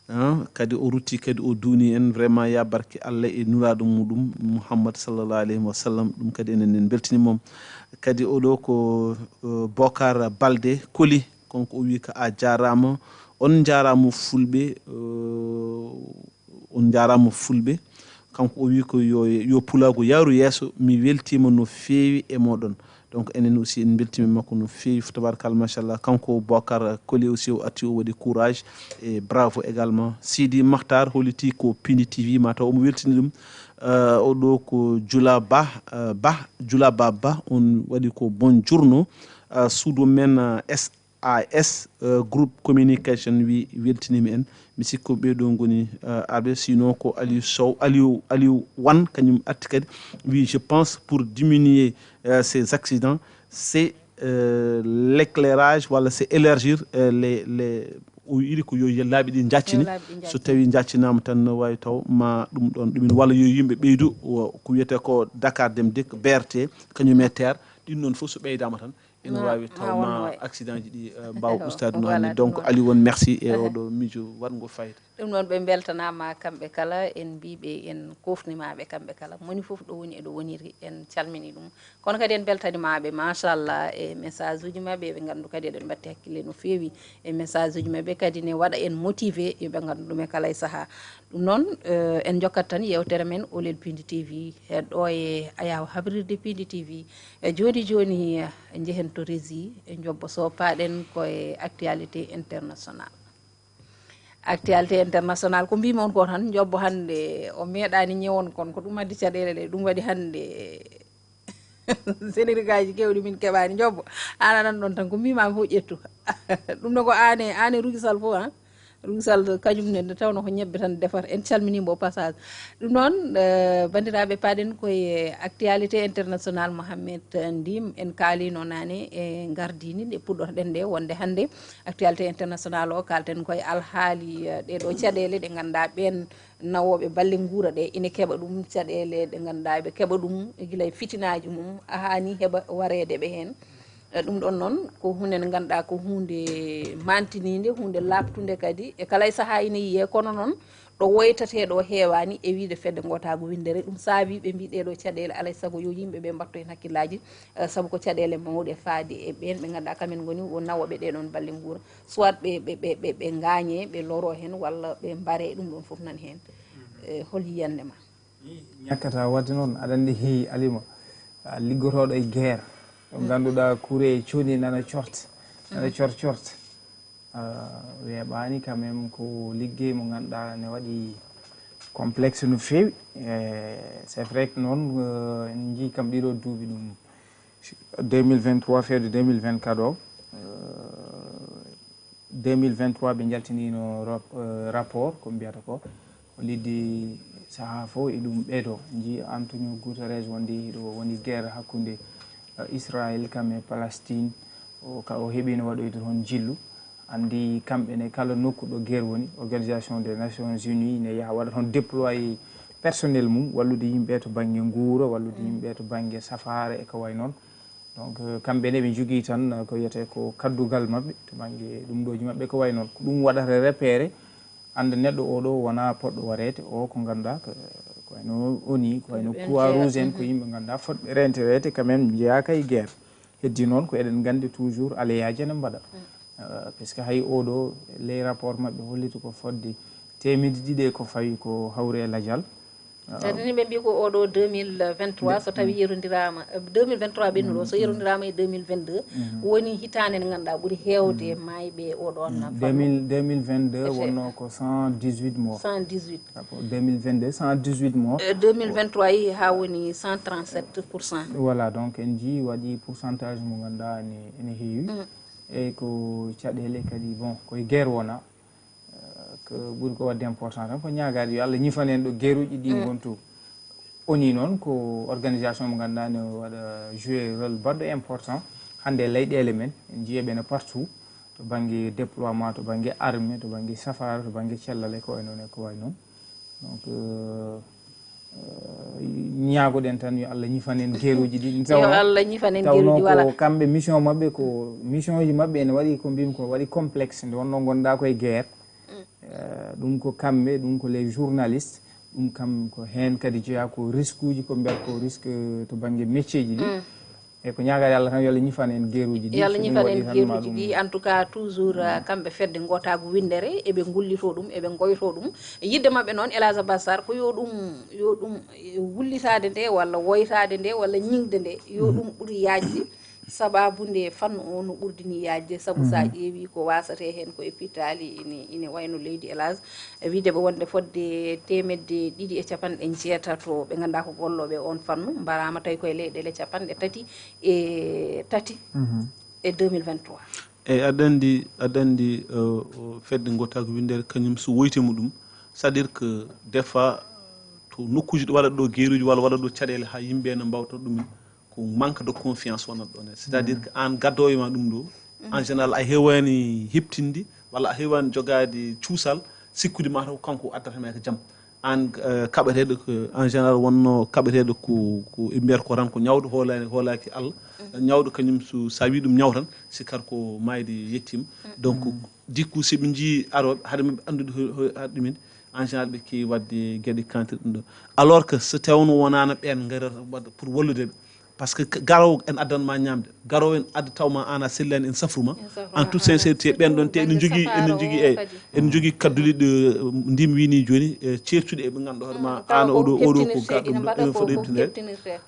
Ah, kadi o rutti kadi o duuni en vraiment ya barke Allah e nulaaɗo muɗum Muhammad sallallahu alayhi wa sallam. Ɗum kadi enen en mbeltini mom. Kadi oɗo ko, eh, Bokar Balde Koli, kanko o wi ko a jaaraama, on njaaraama fulɓe, eh, on njaaraama fulɓe. Kanko o wi ko yo, yo pulaagu yaaru yeeso, mi weltiima no feewi e moɗon. Donc enen aussi en mbeltiima makko no feewi, tabarkalla machallah. Kanko Bokar Koli aussi o arti o waɗi courage et bravo également. Sidi Makhtar holliti ko Pindi T V, mataw omo weltini ɗum. Euh, oɗo ko Jula Ba, euh, Ba, Jula Ba Ba, on waɗi ko bonjourno. Euh, suudu men, euh, S A S, euh, groupe communication wi weltinima en. Mi sikko ɓeɗo ngoni, euh, arɓe, sinon ko Aliou Sow, Aliou, Aliou Wan, kañum arti kadi wi, je pense pour diminuer, euh, ces accidents, c'est, euh, l'éclairage walla c'est élargir, euh, les, les, O yiɗi ko yo laabi ɗi njaccine. So tawi njaccinaama tan, no waawi taw ma ɗum ɗon ɗumin, walla yo yimɓe ɓeydu ko wiyetee ko Dakar Dem Dikk, B R T, kañum e TER. Ɗin noon fof so ɓeydaama tan, ene waawi taw ma accident ji ɗi mbaawa ustaade no hanni. Donc, Ali, won merci e oɗo miijo waɗngo fayida. Ɗum noon, ɓe mbeltanaama kamɓe kala, en mbiiɓe en kofnimaɓe kamɓe kala, moni fof ɗo woni e ɗo woniri, en calmini ɗum. Kono kadi en mbeltanimaɓe machallah e message uji maɓɓe, ɓe ngandu kadi eɗen mbatti hakkille no feewi e message uji maɓɓe, kadi ne waɗa en motivé, yoɓe ngandu ɗum e kala e saaha. Ɗum noon, eh, en jokkat tan yewtere men Olel Pindi T V, e ɗo e ayaw habrirde Pindi T V. E joni joni, eh, jehen to Régie, e jobbo so paɗen ko e actualité international. Actualité international, ko mbimi on ko tan, jobbo hannde o meeɗani ñewon kon, ko ɗum addi caɗeele ɗe, ɗum waɗi hannde générique aji kewɗi min keɓani. Jobbo, an anan ɗon tan, ko mbimami fof ƴettu. Ɗum ɗo ko ane, ane rugisal fof, han. Rugisal kañum ne, nde tawno ko ñebbe tan defata. En calminimo au passage. Ɗum noon, eh, bandiraɓe, paɗen koye actualité international, Mohamed Ndim. En kaalino nane e gardini nde puɗɗotoɗen nde, wonde hannde actualité international o, kalten koye alhaali, eh, ɗeɗo caɗeele ɗe ngannduɗaa ɓeen nawooɓe balle nguura ɗe ine keɓa ɗum, caɗeele ɗe ngannduɗaa ɓe keɓa ɗum gila e fitinaaji mum, a haani heɓa wareede ɓe heen. Eh, ɗum ɗon noon ko huunde nde ngannduɗaa ko huunde maantiniinde, huunde laaɓtunde kadi, e kala e sahaa ine yiyee, kono noon ɗo woytatee ɗo heewaani e wiyde fedde ngootaagu winndere. Ɗum saabii ɓe mbii ɗee ɗoo caɗeele alaa e sago yo yimɓe ɓe mbattu heen hakkillaaji, eh, sabu ko caɗeele mawɗe faade e ɓeen ɓe ngannduɗaa kamen ngoni wo nawooɓe ɗee ɗoon balle nguura. Soit ɓe, ɓe, ɓe, ɓe, ɓe ngaañee, ɓe loroo heen, walla ɓe mbaree, ɗum ɗoon fof nan heen. Eh, hol yiyannde ma? Ii, ñakkata waɗde noon, aɗa anndi, hi, Alima, a liggotooɗo e guerre, ɗo ngannduɗaa kure e coni nana corte, nana cor corte. Ah, weeɓaani quand même, ko liggey mo ngannduɗaa ne waɗi complexe no feewi. Eh, c'est vrai que noon, eh, en njii kam ɗiɗo duuɓi ɗum deux mille vingt-trois feewde deux mille vingt-quatre o. Eh, deux mille vingt-trois ɓe njaltiniino rap-, eh, rapport, ko mbiyata ko, ko liddi sahaa fof e ɗum ɓeydoo. En njii Antonio Guterres wonde hiɗo woni guerre hakkunde, eh, Israël kam e Palestine. O, ka o heɓino waɗoyde toon jillu. Anndi kamɓe ne kala nokku ɗo guerre woni, Organisation des Nations Unies ne yaha waɗa toon déployer personnel mum, wallude yimɓe to bannge nguura, wallude yimɓe to bannge safaara e ko wayi noon. Donc, euh, kamɓe ne ɓe njogii tan, euh, ko wiyetee ko kaddugal maɓɓe to bannge ɗum ɗooji maɓɓe ko wayi noon. Ko ɗum waɗata repéré, annda neɗɗo oɗo wonaa poɗɗo wareede, o ko ngannduɗaa ko, ko wayno ONU, ko wayno Croix Rouge en, ko yimɓe ngannduɗaa fotɓe rentereede quand même njeyaaka e guerre. Heddi noon ko eɗen nganndi toujours aleyaaji ene mbaɗa. Euh, parce que hay oɗo, les rapports maɓɓe holliti ko fodde teemedde ɗiɗi e ko fawi ko hawri e lajal. Kadi ni ɓe mbii ko oɗo deux mille vingt-trois, so tawi yerondirama, eh, deux mille vingt-trois ɓennuɗo, so yerondirama e deux mille vingt-deux, woni hitaande nde ngannduɗaa ɓuri heewde maayɓe oɗo on fannu. Deux mille, deux mille vingt-deux wonno ko cent dix-huit morts. Cent dix-huit. D'accord, deux mille vingt-deux, cent dix-huit morts. Eh, deux mille vingt-trois yehi haa woni cent trente-sept pour cent. Voilà, donc en njii waɗi pourcentage mo ngannduɗaa ene, ene heewi. Eyyi, ko caɗeele kadi, bon, koye guerre wona. Eh, ko ɓuri ko waɗde important tan ko ñaagaade yo Allah ñifan en ɗo guerruuji ɗi ngontu. ONU noon ko organisation mo ngannduɗaa ne waɗa jouer rôle baɗɗo important hannde e leyɗeele men. En njiyii ɓe no partout, to bannge déploiement, to bannge armée, to bannge safaara, to bannge cellal e ko wayi noon e ko wayi noon. Donc, euh, euh, ñaagoɗen tan yo Allah ñifan en guerruuji ɗi. Yo Allah ñifan en guerruuji, voilà. Tawnoo ko kamɓe mission maɓɓe, ko mission ji maɓɓe ene waɗi ko mbimi ko waɗi complexe, nde wonnoo ngonɗaa koye guerre. Eh, ɗum ko kamɓe, ɗum ko les journalistes, ɗum kam ko heen kadi jeyaa ko risque uji, ko mbiyata ko risque to bannge métier ji ɗi. E ko ñaagaade Allah tan yo Allah ñifan en guerruuji ɗi. Yo Allah ñifan en guerruuji ɗi. En tout cas, toujours, ah, kamɓe fedde ngootaagu winndere, eɓe ngullito ɗum, eɓe ngoyto ɗum. Yidde maɓɓe noon, El Hadj Abbas Sarr, ko yo ɗum, yo ɗum, eh, wullitaade nde, walla woytaade nde, walla ñiŋde nde, yo ɗum ɓuri yaajde. Sababu nde fannu o no ɓurdi ni yaajde, sabu so a ƴeewi ko wasate heen ko e pittaali ine, ine wayno leydi, El Hadj, wiide ɓe wonde fodde teemedde ɗiɗi e capanɗe jeetato ɓe ngannduɗaa ko gollooɓe e oon fannu, mbaraama tawi koye leyɗeele capanɗe tati e tati e deux mille vingt-trois. Eyi, aɗa anndi, aɗa anndi, euh, fedde ngootaagu winndere kañum so woytiima ɗum, c'est-à-dire que des fois to nokkuuji ɗo waɗa ɗo guerruuji walla waɗa ɗo caɗeele haa yimɓe ne mbawta ɗumen, ko manque de confiance wonata ɗon. C'est-à-dire que aan gaddoowo ma ɗum ɗo, en général a heewaani heɓtinde, walla a heewaani jogaade cuusal, sikkude mataw ko kanko addata ma ko jam. Aan, eh, kaɓeteeɗo ko, en général, wonno kaɓeteeɗo ko, ko ɓe mbiyata ko tan ko ñawɗo, hoolaani, hoolaaki Allah. Ñawɗo kañum, so, so a wii ɗum ñaw tan, sikkata ko maayde yettiima. Donc, jikku, so ɓe njii arooɓe, hade maɓɓe anndude ho-, ho-, hade ɗumen, en général, ɓe keewi waɗde geɗe kantirɗe ɗum ɗo. Alors que so tawno wonaano ɓeen ngarata waɗa pour wallude ɓe, parce que garoowo en addan ma ñaamde, garoowo en adda taw ma aan a sellaani, en safru ma. En toute sincérité, ɓeen ɗoon te ene njogii, ene njogii, eyi, ene njogii kadduɗe ɗe, eh, ndin wini jooni, eh, ceertuɗe e ɓe ngannduɗaa hoore ma, aan oɗo, oɗo ko garɗo ɗum ɗo, ene foti hebtinde.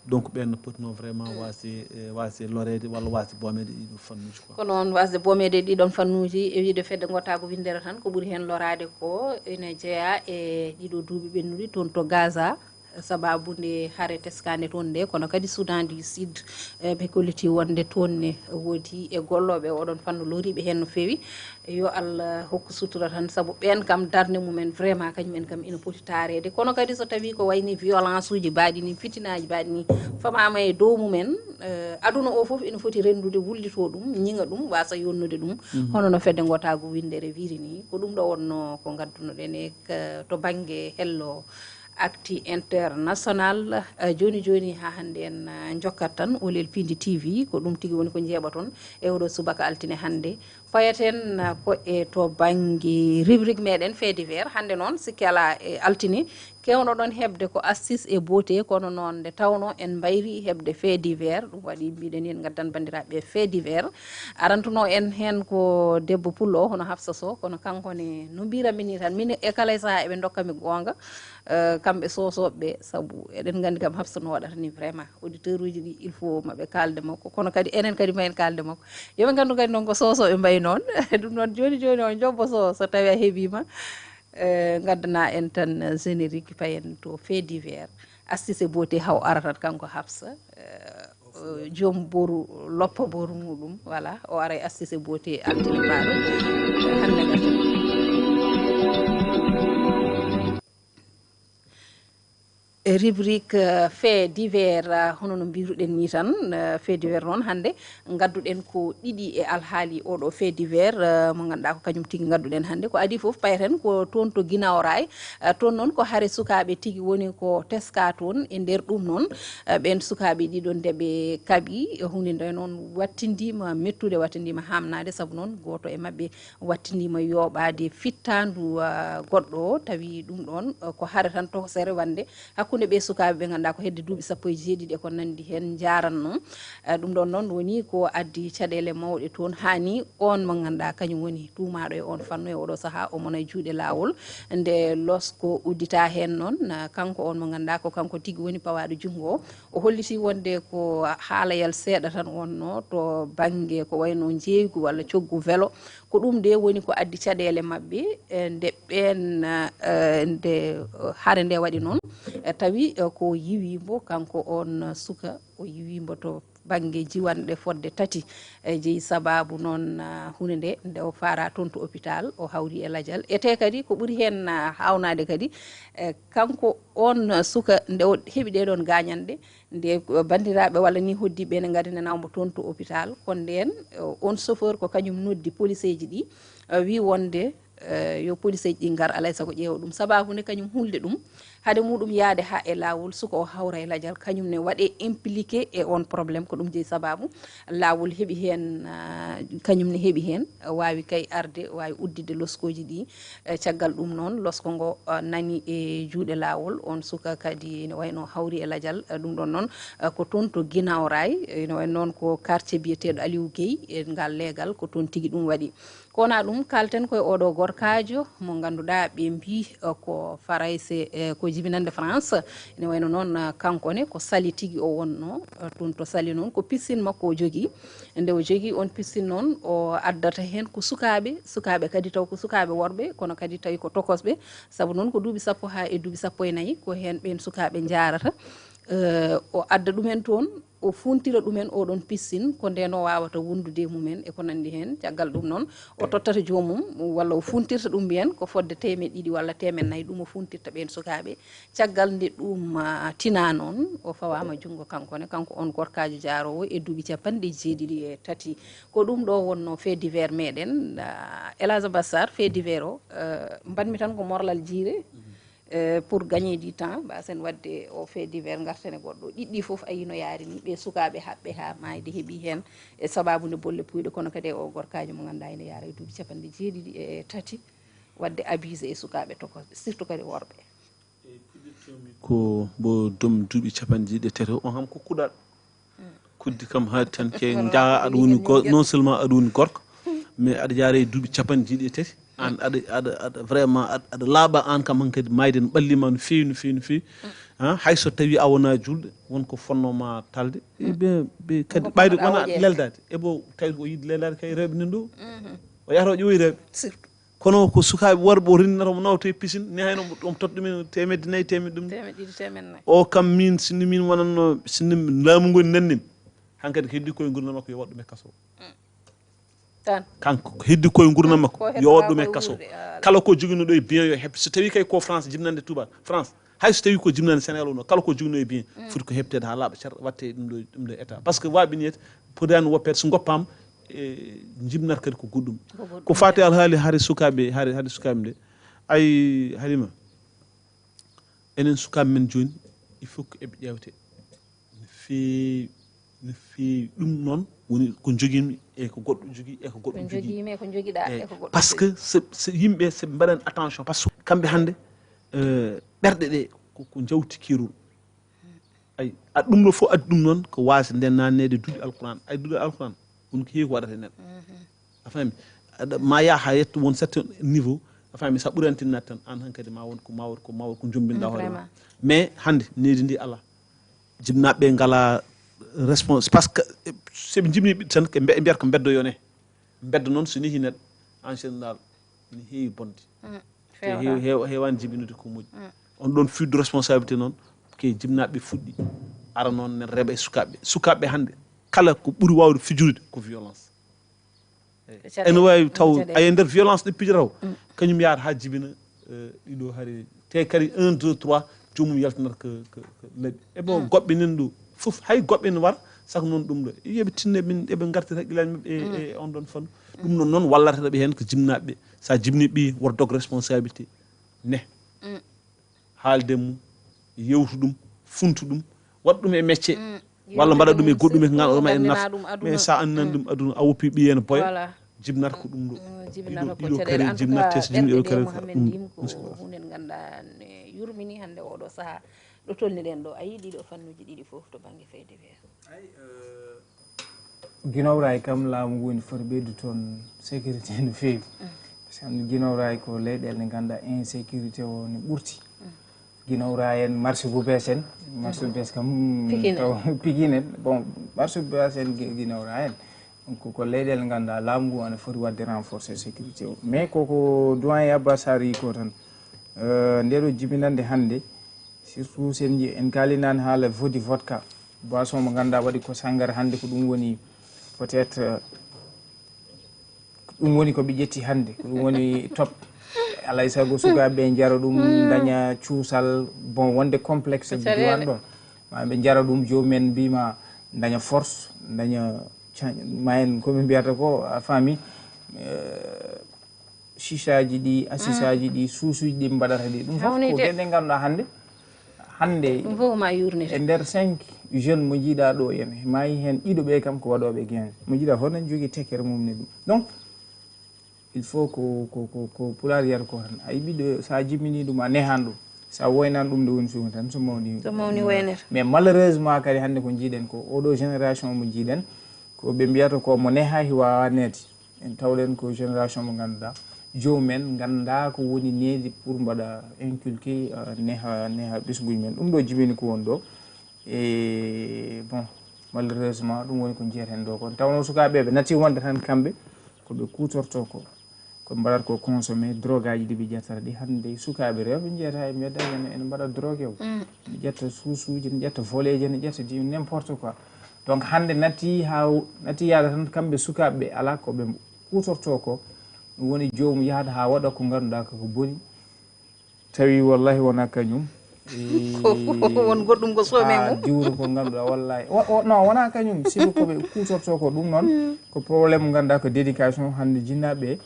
Donc ɓeen no potnoo vraiment waasde, eh, waasde loreede walla waasde boomeede e ɗiɗo fannuuji quoi. Ko noon, waasde boomeede e ɗiɗon fannuuji, e wiide fedde ngootaagu winndere tan, ko ɓuri heen loraade ko ene jeyaa e ɗiɗo duuɓi ɓennuɗi toon to Gaza, sababu nde hare teskaande toon nde, kono kadi Soudan du Sud, eh, ɓe kolliti wonde toon ne woodi e gollooɓe oɗon fannu loriiɓe heen no feewi. Yo Allah hokku sutura tan, sabu ɓeen kam darnde mumen vraiment kañum en kam ina poti taareede. Kono kadi so tawii ko wayni violence uji mbaɗi ni, fitinaaji mbaɗi ni, famaama e dow mumen, eh, aduna o fof ina foti renndude, wullito ɗum, ñiŋa ɗum, waasa yonnude ɗum. Hono no fedde ngootaagu winndere wiri ni, ko ɗum ɗo wonno ko ngaddunoɗen e ka, to bannge hello Actu International, eh, jooni jooni haa hannde en, eh, njokkat tan Oulel Pindi T V, ko ɗum tigi woni ko njeeɓaton e oɗo subaka altine hannde. Payaten, eh, ko e to bannge rubrique meɗen fait divers. Hannde noon, sikki alaa e altine, kewnoɗon heɓde ko astuce e beauté, kono noon nde tawno en mbayri heɓde fait divers, ɗum waɗi mbiɗen en ngaddan banndiraaɓe fait divers. Arantuno en heen ko debbo pullo o, hono Hafsa Sow, kono kanko ne, no mbiranmi ni tan, min e kala e sahaa eɓe ndokka mi goonga. Eh, kamɓe soosooɓe ɓe, sabu eɗen nganndi kam Hafsa no waɗata ni vraiment. Auditeur uji ɗi, il faut maɓe kaalde makko, kono kadi enen kadi ma en kaalde makko. Yo ɓe nganndu kadi noon ko soosooɓe mbayi noon. Ɗum noon jooni jooni o jobbo so, so tawi a heɓiima, eh, ngaddana en tan générique, payen to fait divers. Astuce e beauté haw ara tan kanko Hafsa. Eh, eh, joom boru, loppa boru muɗum, voilà, o ara e astuce e beauté altine paaɗo. Eh, hannde ngarten. E rubrique, eh, fait divers, eh, hono no mbiruɗen ni tan, eh, fait divers noon hannde ngadduɗen ko ɗiɗi e alhaali oɗo fait divers, eh, mo ngannduɗaa ko kañum tigi ngadduɗen hannde. Ko adii fof payeten ko toon to Guinaw Rail, eh, toon noon ko hare sukaaɓe tigi woni ko teska toon. E nder ɗum noon, eh, ɓeen sukaaɓe ɗiɗo nde ɓe kaɓi, eh, huunde nde noon wattindiima mettude, wattindiima haamnaade, sabu noon gooto e maɓɓe wattindiima yooɓaade fittaandu, ah, goɗɗo o, tawi ɗum ɗoon, ah, ko hare tan tokosere wonde hakkunde ɓee sukaaɓe ɓe ngannduɗaa ko hedde duuɓi sappo e jeeɗiɗi e ko nanndi heen njaranno. Ah, ɗum ɗoon noon woni ko addi caɗeele mawɗe toon, haa ni oon mo ngannduɗaa kañum woni tuumaaɗo e oon fannu e oɗo sahaa, omo nayi juuɗe laawol. Nde losko uddita heen noon, ah, kanko oon mo ngannduɗaa ko kanko tigi woni pawaaɗo junngo o, o holliti wonde ko haalayal seeɗa tan wonno to bannge ko wayno njeeygu walla coggu velo. Ko ɗum nde woni ko addi caɗeele maɓɓe, eh, nde ɓeen, eh, nde, eh, hare nde waɗi noon, eh, tawi, eh, ko yiwi mbo kanko oon suka, o yiwi mbo to bannge jiwanɗe fodde tati, eh, jeyi sababu noon, ah, huunde nde, nde o faara toon to hôpital, o hawri e lajal. Ete kadi ko ɓuri heen, ah, haawnaade kadi, eh, kanko oon suka nde o heɓi ɗee ɗoon gaañanɗe, nde, eh, banndiraaɓe walla ni hoɗdiiɓe ene ngari nde nawa mbo toon to hôpital. Ko ndeen, eh, oon chauffeur ko kañum noddi policeeji ɗi, eh, wi wonde, eh, yo policeeji ɗi ngar, alay sago ƴeewa ɗum. Sababu nde kañum hulde ɗum, hade muɗum yahde haa e laawol, suka o hawra e lajal, kañum ne waɗe impliqué e oon problème. Ko ɗum jeyi sababu laawol heɓi heen, ah, kañum ne heɓi heen, waawi kay arde, waawi udditde loskooji ɗi. Eh, caggal ɗum noon, losko ngo, eh, nani e juuɗe laawol. Oon suka kadi ene wayno hawri e lajal. Eh, ɗum ɗoon noon, eh, ko toon to Guinaw Rail. Ene wayno noon ko quartier biyeteeɗo Aliou Guèye, e ngal leegal, ko toon tigi ɗum waɗi. Ko wonaa ɗum, kaalten koye oɗo gorkaajo mo ngannduɗaa ɓe mbii, eh, ko Farayse, eh, ko jibinannde France. Ene wayno noon, eh, kanko ne ko Saly tigi o wonno, eh, toon to Saly noon ko piscine makko o jogii. Nde o jogii oon piscine noon, o addata heen ko sukaaɓe, sukaaɓe kadi taw ko sukaaɓe worɓe, kono kadi tawi ko tokosɓe, sabu noon ko duuɓi sappo haa e duuɓi sappo e nayi, ko heen ɓeen sukaaɓe njaarata. Eh, o adda ɗumen toon, O fuuntira ɗumen oɗon pissin, ko ndeen o waawata wondude e mumen e ko nanndi heen. Caggal ɗum noon, o tottata joomum, walla o fuuntirta ɗum mbiyen ko fodde teemeɗɗe ɗiɗi walla teemeɗɗe nayi, ɗum o fuuntirta ɓeen sukaaɓe. Caggal nde ɗum, ah, tinaa noon, o fawaama junngo kanko ne, kanko on gorkaajo jaaroowo e duuɓi capanɗe jeeɗiɗi e tati. Ko ɗum ɗo wonno fait divers meɗen, ah, El Hadj Abass Sarr, fait divers o, eh, mbaɗmi tan ko morlal jiire, eh, pour gagner du temps, mbasen waɗde o fait divers, ngarten e goɗɗo. Ɗiɗɗi fof a yino yaari ni, ɓe sukaaɓe haɓɓe haa maayde heɓi heen e sababu nde bolle puyɗe, kono kadi o gorkaajo mo ngannduɗaa ene yaara e duuɓi capanɗe jeeɗiɗi e tati, waɗde abusé e sukaaɓe tokosɓe, surtout kadi worɓe. Ko mbo dom duuɓi capanɗe jeeɗiɗi e tati o, on kam ko kuɗal. Kuddi kam haadi tan ke njaha aɗa woni gor-, non seulement aɗa woni gorko, mais aɗa yaara e duuɓi capanɗe jeeɗiɗi e tati. Aan aɗa, aɗa, aɗa vraiment aɗa, aɗa laaɓa aan kam hankadi maayde no ɓallima no feewi, no feewi, no feewi. Ha, hay so tawi a wona julɗo, won ko fonno ma talde. E ɓe, ɓe kadi ɓayde wona leldaade. E bo tawi ko yiɗde leldaade kay rewɓe nan ɗo. O yahata o ƴewoyi rewɓe. Kono ko sukaaɓe worɓe o renndinata omo nawa to e piscine, ne hayno omo totta ɗumen teemedde nayi, teemedde ɗum. Teemedde ɗiɗi, teemedde nayi. O kam min, sinno min wonanno, sinno laamu ngu nanndimi. Hankadi ko heddi koye nguurndam makko yo waɗ ɗum e kaso. Tan. Kanko ko heddi koye nguurndam makko, yo waɗ ɗum e kaso. Kala ko joginno ɗo e bien yo heɓ. So tawi kay ko France jibnande Touba, France. Hay so tawi ko jibnande Sénégal wonno, kala ko joginno e bien, foti ko heɓteede haa laaɓa cer, watte ɗum ɗo, ɗum ɗo état. Parce que waɓiniyet, podaani woppeede so ngoppaama, e, jibnata kadi ko goɗɗum. Ko faati alhaali hari sukaaɓe, hari, hari sukaaɓe nde. Ay, Halima, enen sukaaɓe men jooni, il faut que eɓe ƴeewte. No feewi, no feewi. Ɗum noon woni ko jogiimi e ko goɗɗo jogii e ko goɗɗo jogii. Jogiimi e ko jogiɗaa e ko goɗɗo. Parce que so, so yimɓe, so ɓe mbaɗani attention, parce que kamɓe hannde, eh, ɓerɗe ɗe ko, ko jawti keerol. Ay, a ɗum ɗo fof addi ɗum noon ko waasde nde naatneede duɗe Alquran. Ay, duɗe Alquran, ɗum ko heewi ko waɗata e neɗɗo. A faami? Aɗa, ma yaha haa yetto won certain niveau, a faami, so a ɓuri antinnaade tan, aan hankadi ma won ko, ma won ko, ma won ko jombinɗaa hoore ma. Mais hannde, nehdi ndi alaa. Jibnaaɓe ɓe ngalaa réponse, parce que, eh, so ɓe jibni ɓiɗɗo tan, ɓe mbe-, mbiyata ko mbeddo yo ne. Mbeddo noon, so nehi neɗɗo, en général, ene heewi bonde. Te heew-, heew-, heewaani jibinude ko moƴƴi. On ɗoon fuite de responsabilité noon, ke jibnaaɓe ɓe fuɗɗi. Ara noon, nen reɓa e sukaaɓe ɓe. Sukaaɓe ɓe hannde, kala ko ɓuri waawde fijude ko violence. Eyi. Ene waawi taw, a, e nder violence ɗe pijata o, kañum yaata haa jibina, eh, ɗiɗo hari, te kadi un, deux, trois, joomum yaltinata ko, ko, ko laɓi. E bon, goɗɓe nan ɗo fof, hay goɗɓe ne wara, saka noon ɗum ɗo. Yo ɓe tinno, ɓe, eɓe ngartira hakkillaaji maɓɓe e, e on ɗoon fannu. Ɗum ɗoon noon wallata ɓe heen ko jibnaaɓe ɓe. So a jibni ɓe, woto dog responsabilité. Ne. Haalde mum, yewtu ɗum, funtu ɗum, waɗ ɗum e mecce, walla mbaɗa ɗum e goɗɗum e ko ngal ma en naf. Mais so a annani ɗum aduna, a woppi ɓiye ene boya, jibnata ko ɗum ɗo. Jibnata ko ɗiɗo caɗeele. Kare en tout jibnat cas, jibni ɗo kare ko Mohamed Ndim ko hunde nde ngannduɗaa ne yurmini hannde oɗo sahaa. Ɗo tolniɗen ɗo, a yii ɗiɗo fannuuji ɗiɗi fof to bannge fait divers. Guinaw Rail kam, laamu ngu ene foti ɓeydu toon sécurité no feewi. Parce que hannde Guinaw Rail ko leyɗeele ɗe ngannduɗaa insécurité o ne ɓurti. Guinaw Rail en, marché bu bees en, marché bu bees kam taw Pikine en. Bon, marché bu bees en, Guinaw Rail en. Donc ko leyɗeele ngannduɗaa laamu ngu ene foti waɗde renforcer sécurité o. Mais koko doyen Abbas Sarr yi ko tan, eh, nde ɗo jibinande hannde, surtout sen nji-, en kaalinaani haala vodi vodka, boisson mo ngannduɗaa waɗi ko sanngara hannde, ko ɗum woni peut-être, eh, ɗum woni ko ɓe ƴetti hannde, ko ɗum woni top. Alaa e sago sukaaɓe ɓe njara ɗum, daña cuusal, bon, wonde complexe diwan ɗon. Ma ɓe njara ɗum, joomum en mbima daña force, daña ca-, ma en ko ɓe mbiyata ko, a faami, eh, chichaaji ɗi, asisaaji ɗi, suusuuji ɗi mbaɗata ɗi. Ɗum fof ko ɗen ɗe ngannduɗaa hannde, hannde ɗum fof ma yurnite. E nder cinq jeunes mo njiɗaa ɗo ene, maayi heen ɗiɗo ɓe kam ko waɗooɓe quinze. Mo njiɗaa hono jogii tekkere mum ne ɗum. Donc, il faut ko, ko, ko, ko Pulaar wiyata ko tan. A yi ɓiɗɗo, so a jimmini ɗum, a nehan ɗum. So a woynan ɗum nde woni suudu tan, so mawni. So mawni waynata. Mais malheureusement kadi hannde ko njiɗen ko, oɗo génération mo njiɗen, ko ɓe mbiyata ko mo neha hiwa neti. En tawɗen ko génération mo ngannduɗaa, joomum en nganndaa ko woni nehdi pour mbaɗa inculquer, ah, neha, neha ɓesnguuji men. Ɗum ɗo jibini ko woni ɗo. E, bon, malheureusement, ɗum woni ko njiyeten ɗo kon. Tawno sukaaɓe ɓe natti wonde tan kamɓe, ko ɓe kuutorto ko, ko mbaɗata ko consommer, drogue aji ɗi ɓe ƴettata ɗi. Hannde sukaaɓe rewɓe njiyata e mbedda ene, ene mbaɗa drogue o. Ene ƴetta suusuuji, ene ƴetta volet ji, ene ƴetta di n'importe quoi. Donc hannde natti ha natti yaada tan kamɓe sukaaɓe ɓe alaa ko ɓe kuutortoo ko, ɗum woni joomum yahata haa waɗa ko ngannduɗaa ko ko boni, tawi wallahi wonaa kañum. Won goɗɗum ko soome haa mum. Diwru ko ngannduɗaa wallahi o- o- non wonaa kañum, sibu ko ɓe kuutortoo ko ɗum noon ko problème mo ngannduɗaa ko dédication. Hannde jinnaaɓe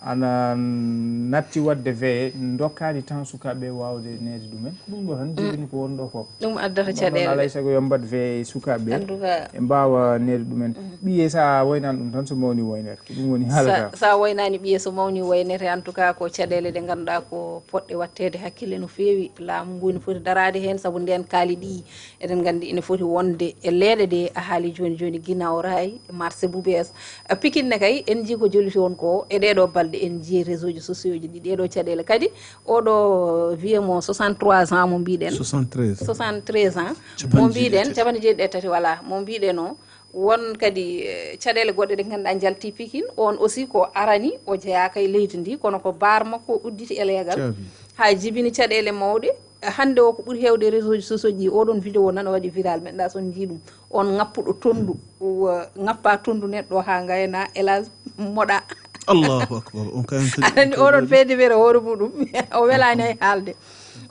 ana natti waɗde veillé, ndokkaani tan sukaaɓe waawde neede ɗumen. Ko ɗum ɗo tan jibini ko woni ɗo ko. Ɗum addata Ɗum ɗon alay caɗeele. Sago yo mbaɗ veillé sukaaɓe. En tout cas, Ɓe mbaawa neede ɗumen. Ɓiye so a waynan ɗum tan so mawni waynete. Ko ɗum woni haala sa, ka. Sa waynaani ɓiye so mawni waynete, en tout cas ko caɗeele ɗe ngannduɗaa ko poɗɗe waɗteede hakkille no feewi. Laamu ngu ene foti daraade heen, sabu ndeen kaali ɗi eɗen nganndi ene foti wonde e leeɗe ɗe a haali jooni jooni, Guinaw Rail, marché Boubees, Pikine ne kay, en njii ko joliti on ko e ɗee ɗoo balɗe, en njii réseau ji sociaux ji ɗi ɗee ɗoo caɗeele. Kadi oɗo wiyee mo soixante-trois ans mo mbiɗen, soixante-treize. soixante-treize ans, mo Capanɗe mbiɗen, jeeɗiɗi e tati. Capanɗe jeeɗiɗi e tati, voilà, mo mbiɗen o, won kadi eh, caɗeele goɗɗe ɗe ngannduɗaa njalti Pikine, on aussi ko arani o jeyaaka e leydi ndi, kono ko baar makko udditi e leegal, Caabi. Haa jibini caɗeele mawɗe. Hannde o ko ɓuri heewde réseau ji sociaux ji, oɗon vidéo nana waɗi viral, meɗa son njii ɗum. On ŋappuɗo tonndu, wa- ŋappa tonndu neɗɗo haa ngayna, hélas, moɗa. Allahu akbar. On kay on kadi- Aɗa anndi oɗon feede feere hoore muɗum, o welaani hay haalde.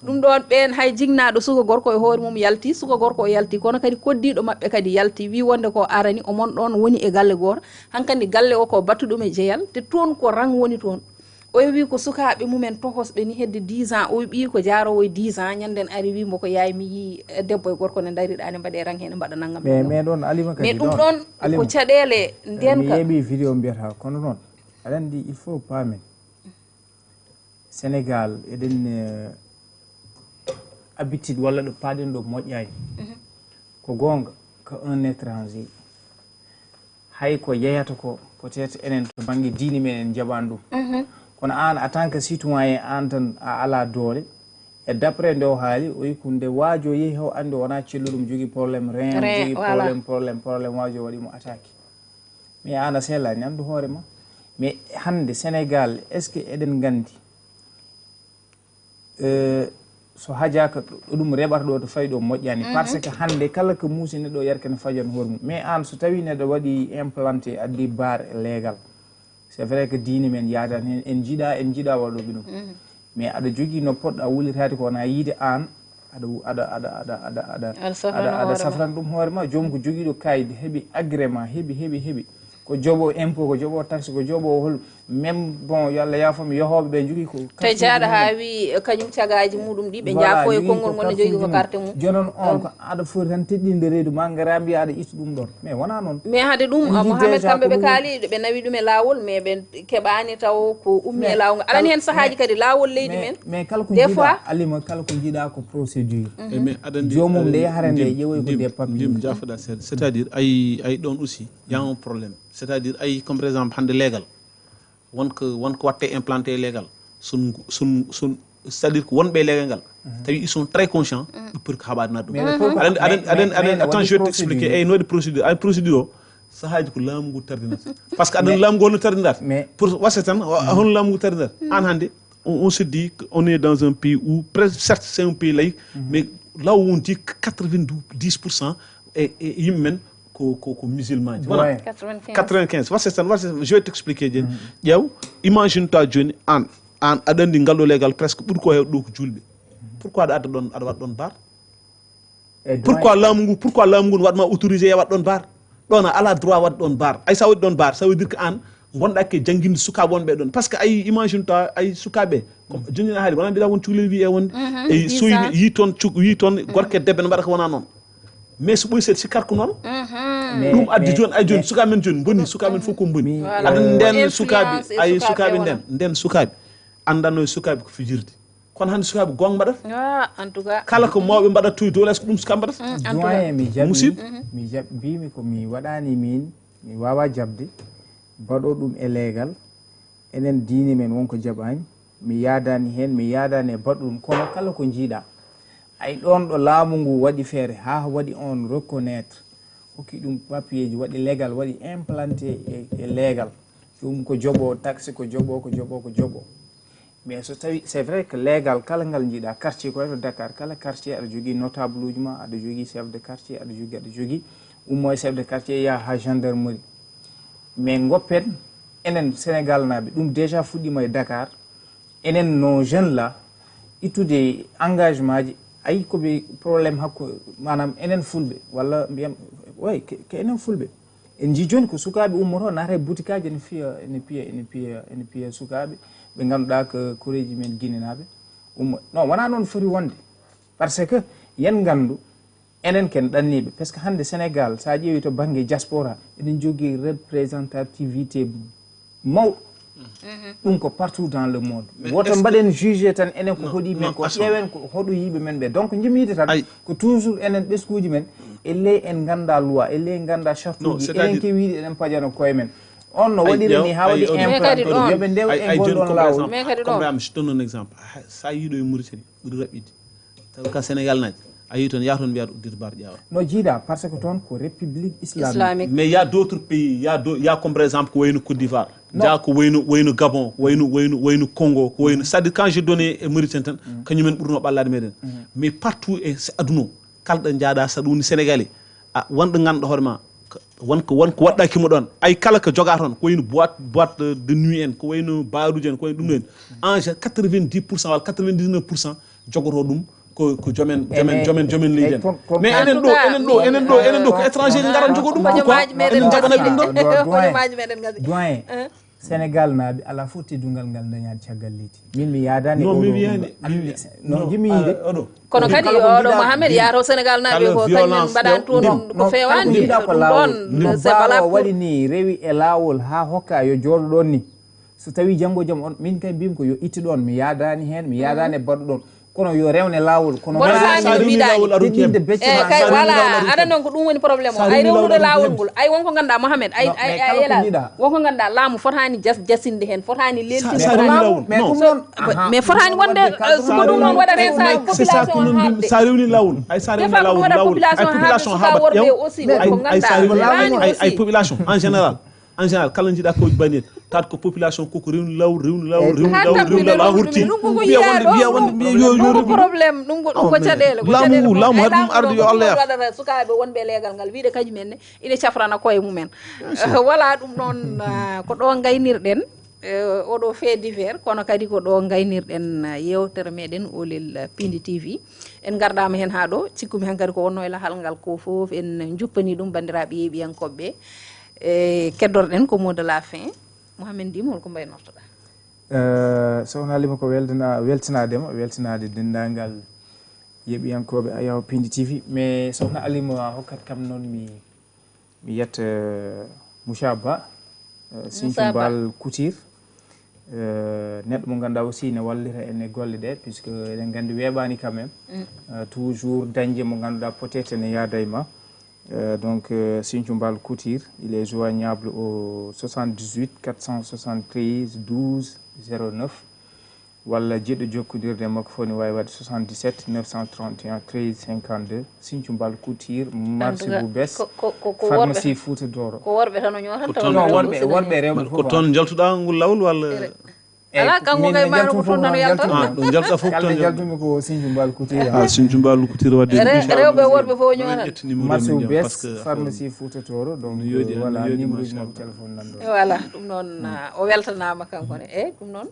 Ɗum ɗoon ɓeen hay jignaaɗo suka gorko e hoore mum yalti, suka gorko o yalti, kono kadi koddiiɗo maɓɓe kadi yalti, wii wonde ko arani, omon ɗoon woni e galle gooto. Hankandi galle o ko battu ɗum e jeyal, te toon ko rang woni toon. O wi ko sukaaɓe mumen tohosɓe ni hedde dix ans, o ɓii ko jaaroowo e dix ans, ñanden ari wi mbo ko yaay mi yii eh, debbo e gorko ne ndariɗaa ne mbaɗe rang heen mbaɗa nanngam Mais nanngam. mais ɗon Alima kadi Mais ɗum non. ɗoon ko Alima, caɗeele mi ndeen ka. Yeeɓi vidéo mbiyata kono noon aɗa anndi il faut paamen Sénégal eɗen eh, habitude walla ɗo paaɗen ɗo moƴƴaani. Ko goonga ko un étranger. Hay ko yeyata ko peut-être enen to bannge diine men en njaɓaani ɗum. Kono aan en tant que citoyen aan tan a alaa doole. E d'après nde o haali o wi ko nde waajo yehi o anndi wonaa celluɗum jogii problème rein, Rein, jogii voilà. Problème problème problème waajo waɗi mo attaqué. Mais aan a sellaani anndu hoore ma. Mais hannde Sénégal est-ce que eɗen nganndi eh, so hajaaka ɗo ɗum reɓata ɗo to fayi ɗo moƴƴani. Parce que hannde kala ko muusi neɗɗo o yarkene fajan hoore mum. Mais aan so tawi neɗɗo waɗi implanté addi bar légal, c'est vrai que diine men yaadani heen, en njiɗa en njiɗa waɗoɓe ɗum. Mais aɗa jogii no poɗɗa wullitaade ko wona yiide aan aɗa wu- aɗa aɗa aɗa aɗa aɗa Aɗa safrana aɗa aɗa hoore ma. Safran ɗum hoore ma, joom ko jogiiɗo kayit heɓi agrément, heɓi heɓi heɓi ko joɓo impôt, ko joɓo taxe, ko joɓo hol même bon yo Allah yaafam yohooɓe ɓe jogii ko Te jaaɗo haa wi kañum cagaaji muɗum ɗi ɓe njaafo e konngol ngol ne jogii ko carte mum. Jonon on ko aɗa foti tan teɗɗinde reedu ma ngara mbiya aɗa itta ɗum ɗon, mais wona noon. Mais hade ɗum En nji Mohamed déjà kamɓe ko ɓe ɗum. Kaali ɓe nawi ɗum e laawol mais ɓe keɓaani taw ko ummi e Mais laawol ngal alani heen kal- sahaaji mais- kadi laawol leydi mais- men. Mais kala ko Des jiiɗa fois Alima, kala ko jiiɗa ko procédure. Eh, mais aɗa anndi Joomum aɗa nde anndi yahara nde ndim- ƴeewoy ko ndim- des papiers. Ndim jaafoɗa seeɗa, c'est-à-dire ay ay ɗon aussi y a un problème, c'est-à-dire ay comme par exemple hannde leegal won ko won ko watte implanté e leegal sun sun sun c'est-à-dire ko wonɓe e leegal ngal tawi ils sont très conscients ɓe poti ko haɓaade naɗum. Mais le pourquoi- Aɗa anndi aɗa anndi mais- aɗa anndi mais attends waɗi je vais t'expliquer procédure. Eyyi, no waɗi procédure ay procédure o sahaaji ko laamu ngu tardinata parce que aɗa anndi laamu ngu holno tardinata Mais- Pour waɗde tan hono laamu ngu tardinata an hannde on, on se dit qu'on est dans un pays où presque certes c'est un pays laïque mais là où on dit que quatre-vingt-dix pour cent e e yimɓe men ko ko ko musulman ji voilà. Ouais. Quatre-vingt-quinze. Quatre-vingt-quinze waɗde tan waɗde je vais t'expliquer Dieng ƴeew imagine toi jooni an an aɗa anndi ngal ɗo leegal presque ɓuri ko heewde ɗo ko juulɓe pourquoi aɗa adda ɗon aɗa waɗa ɗon bar Et pourquoi doyen- laamu ngu pourquoi laamu ngu ne waɗma autorisé ya waɗ ɗon bar ɗon a ala droit waɗ ɗon bar ay sa waɗi ɗon bar ça veut dire que an gonɗa ke jannginde sukaaɓe wonɓe ɗon parce que ay imagine toi ay sukaaɓe comme jooni a haali wona mbiɗa won cukalel wi e wonde e dix soyi ans. Yi toon cuk yi toon gorke debbe ne mbaɗa ko wona noon mais so ɓoy seeɗa sikkata ko noon Mais- Ɗum addi mais- jooni ay jooni sukaaɓe men jooni boni sukaaɓe men fof ko boni Mi- aɗa Ko nden influence sukaaɓe e ay sukaaɓe sukaaɓe wona. Nden nden sukaaɓe anndanno e sukaaɓe ko fijirde kono hannde sukaaɓe goonga mbaɗata Ah, en tout cas. Kala ko mawɓe mbaɗata toon doole so ko ɗum sukaaɓe mbaɗata Mm, en tout Doyen cas. mi jaɓi Musidɗo. Mi jaɓ mbimi ko mi waɗani min mi wawa jaɓde baɗo ɗum e leegal enen diine men wonko jaɓani mi yaadani heen mi yaadani e baɗo ɗum kono kala ko jiiɗa ay ɗon ɗo laamu ngu waɗi feere haa waɗi on reconnaître hokki ɗum papier ji waɗi légal waɗi implanté e, e légal ɗum ko joɓo taxe ko joɓo ko joɓo ko joɓo mais so tawi c'est vrai que légal kala ngal jiiɗa quartier ko wayno Dakar kala quartier aɗa jogii notable uji ma aɗa jogii chef de quartier aɗa jogii aɗa jogii Ummo e chef de quartier, yaha ha gendarmerie. Mais goppen, enen Sénégal naaɓe, ɗum déjà fuɗɗima e Dakar. Enen no jeune là, ittude engagement ji, ayi ko ɓe problème hakko, maanaam enen fulɓe, walla mbiyam, way, ke, ke enen fulɓe. En jii jooni ko sukaaɓe ummoto, naata e butikaji, ene fiya, ene piya, ene piya, ene piya sukaaɓe, ɓe ngannduɗaa ko koreeji men Guinée naaɓe. Ummo, non, wonaa noon foti wonde. Parce que yen nganndu, enen ken ɗanniiɓe. Parce que hannde Sénégal, so a ƴeewi to bannge diaspora, eɗen jogii représentativité mawɗo. Ɗum ko partout dans le monde. Woto mbaɗen juge tan enen ko hoɗi men ko, ƴeewen ko hoɗo yiɓe men ɓe. Donc, jimiide tan ko toujours enen ɓeskuuji men, e ley en ngannda loi, e ley en ngannda chartuuji, enen kewiiɗi eɗen pajano koye men. On no waɗiri ni haa waɗi implanté, yoɓe ndew e ngol ɗon laawol. Mais kadi ɗon. Comme je donne un exemple. Sa yiiɗo e Mauritanie, ɓuri raɓɓiɗde. Tawi ka Sénégal naaji, a yii toon, yaha toon mbiyaa uddita bar ƴaawa. No jiida, parce que toon ko république islamique. Mais il y a d'autres pays, il y a d'au- il y a comme par exemple ko wayno Côte d'Ivoire, il y a ko wayno, wayno Gabon, ko wayno, wayno, wayno Congo, ko wayno, c'est-à-dire quand je donne e Mauritanie tan, kañumen ɓurno ɓallaade meɗen. Mais partout e aduna o, kala ɗo njaaɗa, saɗa woni Sénégalais, a wonɗo ngannduɗo hoore ma, won ko, won ko waɗɗaki mo ɗon. Ay kala ko joga toon, ko wayno boîte, boîte de, de nuit en, ko wayno baaruji en, ko wayno ɗum ɗo en. En général, quatre-vingt-dix pour cent walla quatre-vingt-dix-neuf pour cent jogoto ɗum ko, ko jomen, jomen, jomen, jomen leydi en. Mais enen ɗo, enen ɗo, enen ɗo, enen ɗo ko étranger ngaran jogo ɗum. Pourquoi enen jaɓana ɗum ɗon? Doyen, Sénégal naaɓe alaa fof teddungal ngal dañaade caggal leydi. Min mi yaadaani. Non, mi wiyaani. No jimi yiide. Kono kadi oɗo Mohamed yaha to Sénégal naaɓe ko kañum mbaɗani toon ko feewaani. Ɗum ɗon c'est valable. Waɗi ni rewi e laawol haa hokka yo jooɗo ɗon ni. So tawi janngo jam on, min kay mbiymi ko yo ittu ɗon, mi yaadaani heen, mi yaadaani e baɗɗo ɗon. Kono yo rewne laawol, kono teddinde becce. E kay, voilà, aɗa non ko ɗum woni problème o. Ay rewnude laawol ngol. Ay wonko ngannduɗaa Mohamed, ay, ay, ay Elal. Wonko ngannduɗaa laamu fotaani jas-, jasinde heen, fotaani leltinde. Mais fotaani wonde, eh, so ko ɗum noon waɗata heen sa population o haaɓde. Sa rewni laawol, ay sa rewni laawol, laawol, ay population haaɓat. Aussi wonko ngannduɗaa. Ay population en général. En général, kala njiɗa ko bani, taat ko population ko, ko rewni law, rewni law, rewni law, rewni law, hurti. Ɗum ko yiya wonde, wiya wonde, yo, yo, ɗum ko problème, ɗum ko, ɗum ko caɗeele, ko laamu, laamu haɗi ɗum arde yo Allah yaafu. Waɗata sukaaɓe wonɓe e leegal ngal, wiide kañum en ne, ina cafrana koye mumen. Voilà, ɗum noon, ah, ko ɗo ngaynirɗen, eh, oɗo fait divers, kono kadi ko ɗo ngaynirɗen, ah, yewtere meɗen Oolel, ah, Pindi T V. En ngardaama heen haa ɗo, cikkumi hankadi ko wonno e lahal ngal ko fof en njuppani ɗum banndiraaɓe yeeɓiyankooɓe ɓe. E keddorɗen ko mot de la fin. Mohamed Ndim, holko mbaynortoɗaa? Eh, Sokhna Alima, ko weltana-, weltanaade ma, weltanaade denndaangal yeeɓiyankooɓe Ayaw Pindi T V. Mais Sokhna Alima hokkat kam noon mi, mi yetta, eh, Moussa Ba, eh, Sinthiou Ba. Bal Couture. Eh, neɗɗo mo ngannduɗaa aussi ne wallita en e golle ɗe, puisque eɗen nganndi weeɓaani quand même. Eh, toujours dañde mo ngannduɗaa peut-être ne yaada e ma. Euh, donc, euh, Sinthiou Mbaal Couture, il est joignable au soixante-dix-huit quatre cent soixante-treize douze zéro neuf. Walla jiɗɗo jokkondirde e makko fof ne waawi waɗde soixante-dix-sept neuf cent trente et un treize cinquante-deux. Sinthiou Mbaal Couture, marché bu bees, ko, ko, ko, ko worɓe, pharmacie Fouta Doro. Ko worɓe tan o ñootanta. Non, worɓe, worɓe e rewɓe fof. Ko toon njaltuɗaa ngol laawol walla? Alaa, kanko kay maaro ko toon tan yaltata. Ah, ɗo njalta fof toon. Kala njaltumi ko Sinthiou Mbaal Couture. Ah, Sinthiou Mbaal Couture wadde. Re-, rewɓe e worɓe fof ñootata. Marché bu bees, pharmacie Fouta Toro, donc, voilà, numéro ji maɓɓe téléphone nan ɗo. Voilà, ɗum noon, ah, o weltanaama kanko ne. Eeyi, ɗum noon.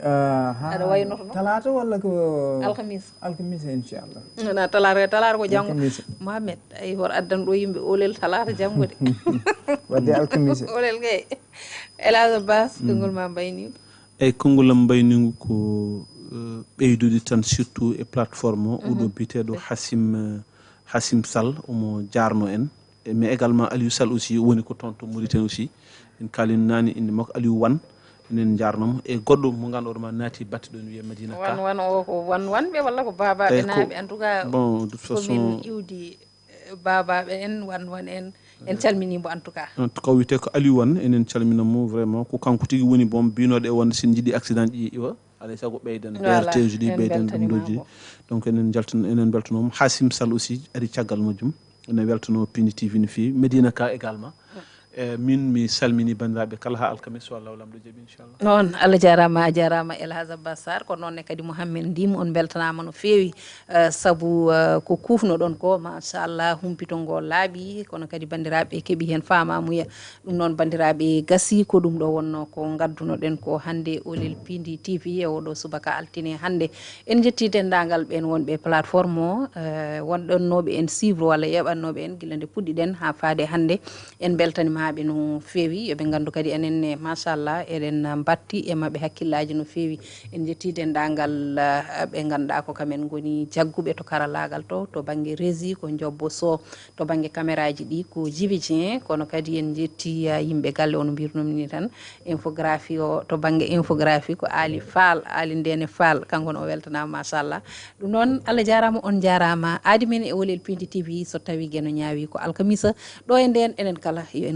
Ah, ha aɗa waynoto noon. Talaata walla ko alkamisa? Alkamisa, inchallah. Na talaata, talaata ko janngo. Alkamisa. Mohamed, ay hoto addan ɗo yimɓe oolel talaata janngo de. Wadde alkamisa. Oolel kay. El Hadj Abbas, konngol ma mbayni. Eeyi, konngol am mbayniingu ko, eh, ɓeydude tan, surtout e plateforme o, oɗo biyeteeɗo Hassim, eh, Hassim Sall, omo jaarno en. E, mais également Aliou Sall aussi woni ko toon to Mauritanie aussi. En kaalino naane innde makko, Aliou Wane, enen njaarno mo. E goɗɗo mo ngannduɗaa ma naati batte ɗo ne wiyee Madina Ka. Wane, Wane o ko Wane, Wane ɓe walla ko Babaɓe naaɓe? En tout cas, bon, de toute façon, iwdi, eh, Babaɓe en, Wane, Wane en. En calminii mo, en tout cas. En tout cas, o wiyetee ko Aliou Wane, enen calmina mo vraiment. Ko kanko tigi woni boom biynooɗo e wonde, so en njiɗi accident ji, iwa, alay sago ɓeyden, voilà, B R T ji ɗi, en ɓeyden ɗum ɗo ji. Donc, enen njaltan-, enen mbeltanoo mo. Hassim Sall aussi ari caggal majjum. Enen weltanoo Pindi T V no feewi. Medina Ka également. E min mi salmini banndiraaɓe kala haa alkamis, so Allahu Laamɗo jaɓi, inchallah. On, Allah jaaraama, a jaaraama El Hadj Abbas Sarr. Ko noon ne kadi Mouhamed Ndim, on mbeltanaama no feewi, eh, sabu, eh, ko kuufnoɗon ko, machallah, humpito ngo laaɓi, kono kadi banndiraaɓe keɓi heen faamaamuya. Ɗum noon, banndiraaɓe, gasi ko ɗum ɗo wonno ko ngaddunoɗen ko hannde Olel Pindi T V e oɗo subaka altine hannde. En njetti denndaangal ɓeen wonɓe plateforme o, eh, wonɗonnooɓe en suivre walla yeɓannooɓe en gila nde puɗɗiɗen haa faade hannde. En mbeltaniima ɓe no feewi, yo ɓe nganndu kadi enen ne, machallah, eɗen mbatti e maɓɓe hakkillaaji no feewi. En njetti denndaangal, eh, ɓe ngannduɗaa ko kamen ngoni jagguɓe to karallaagal to, to bannge régie ko Jobbo Sow, to bannge cameraaji ɗi ko Jibi Dieng, kono kadi en njetti, eh, yimɓe galle, ono mbirnumi ni tan, infographie o, to bannge infographie ko Ali Fall, Ali Ndene Fall, kanko ne o weltanaama, machallah. Ɗum noon, Allah jaaraama, on njaaraama. Aadi men e Olel Pindi T V, so tawii Geno ñaawi ko alkamisa, ɗo e ndeen enen kala yo en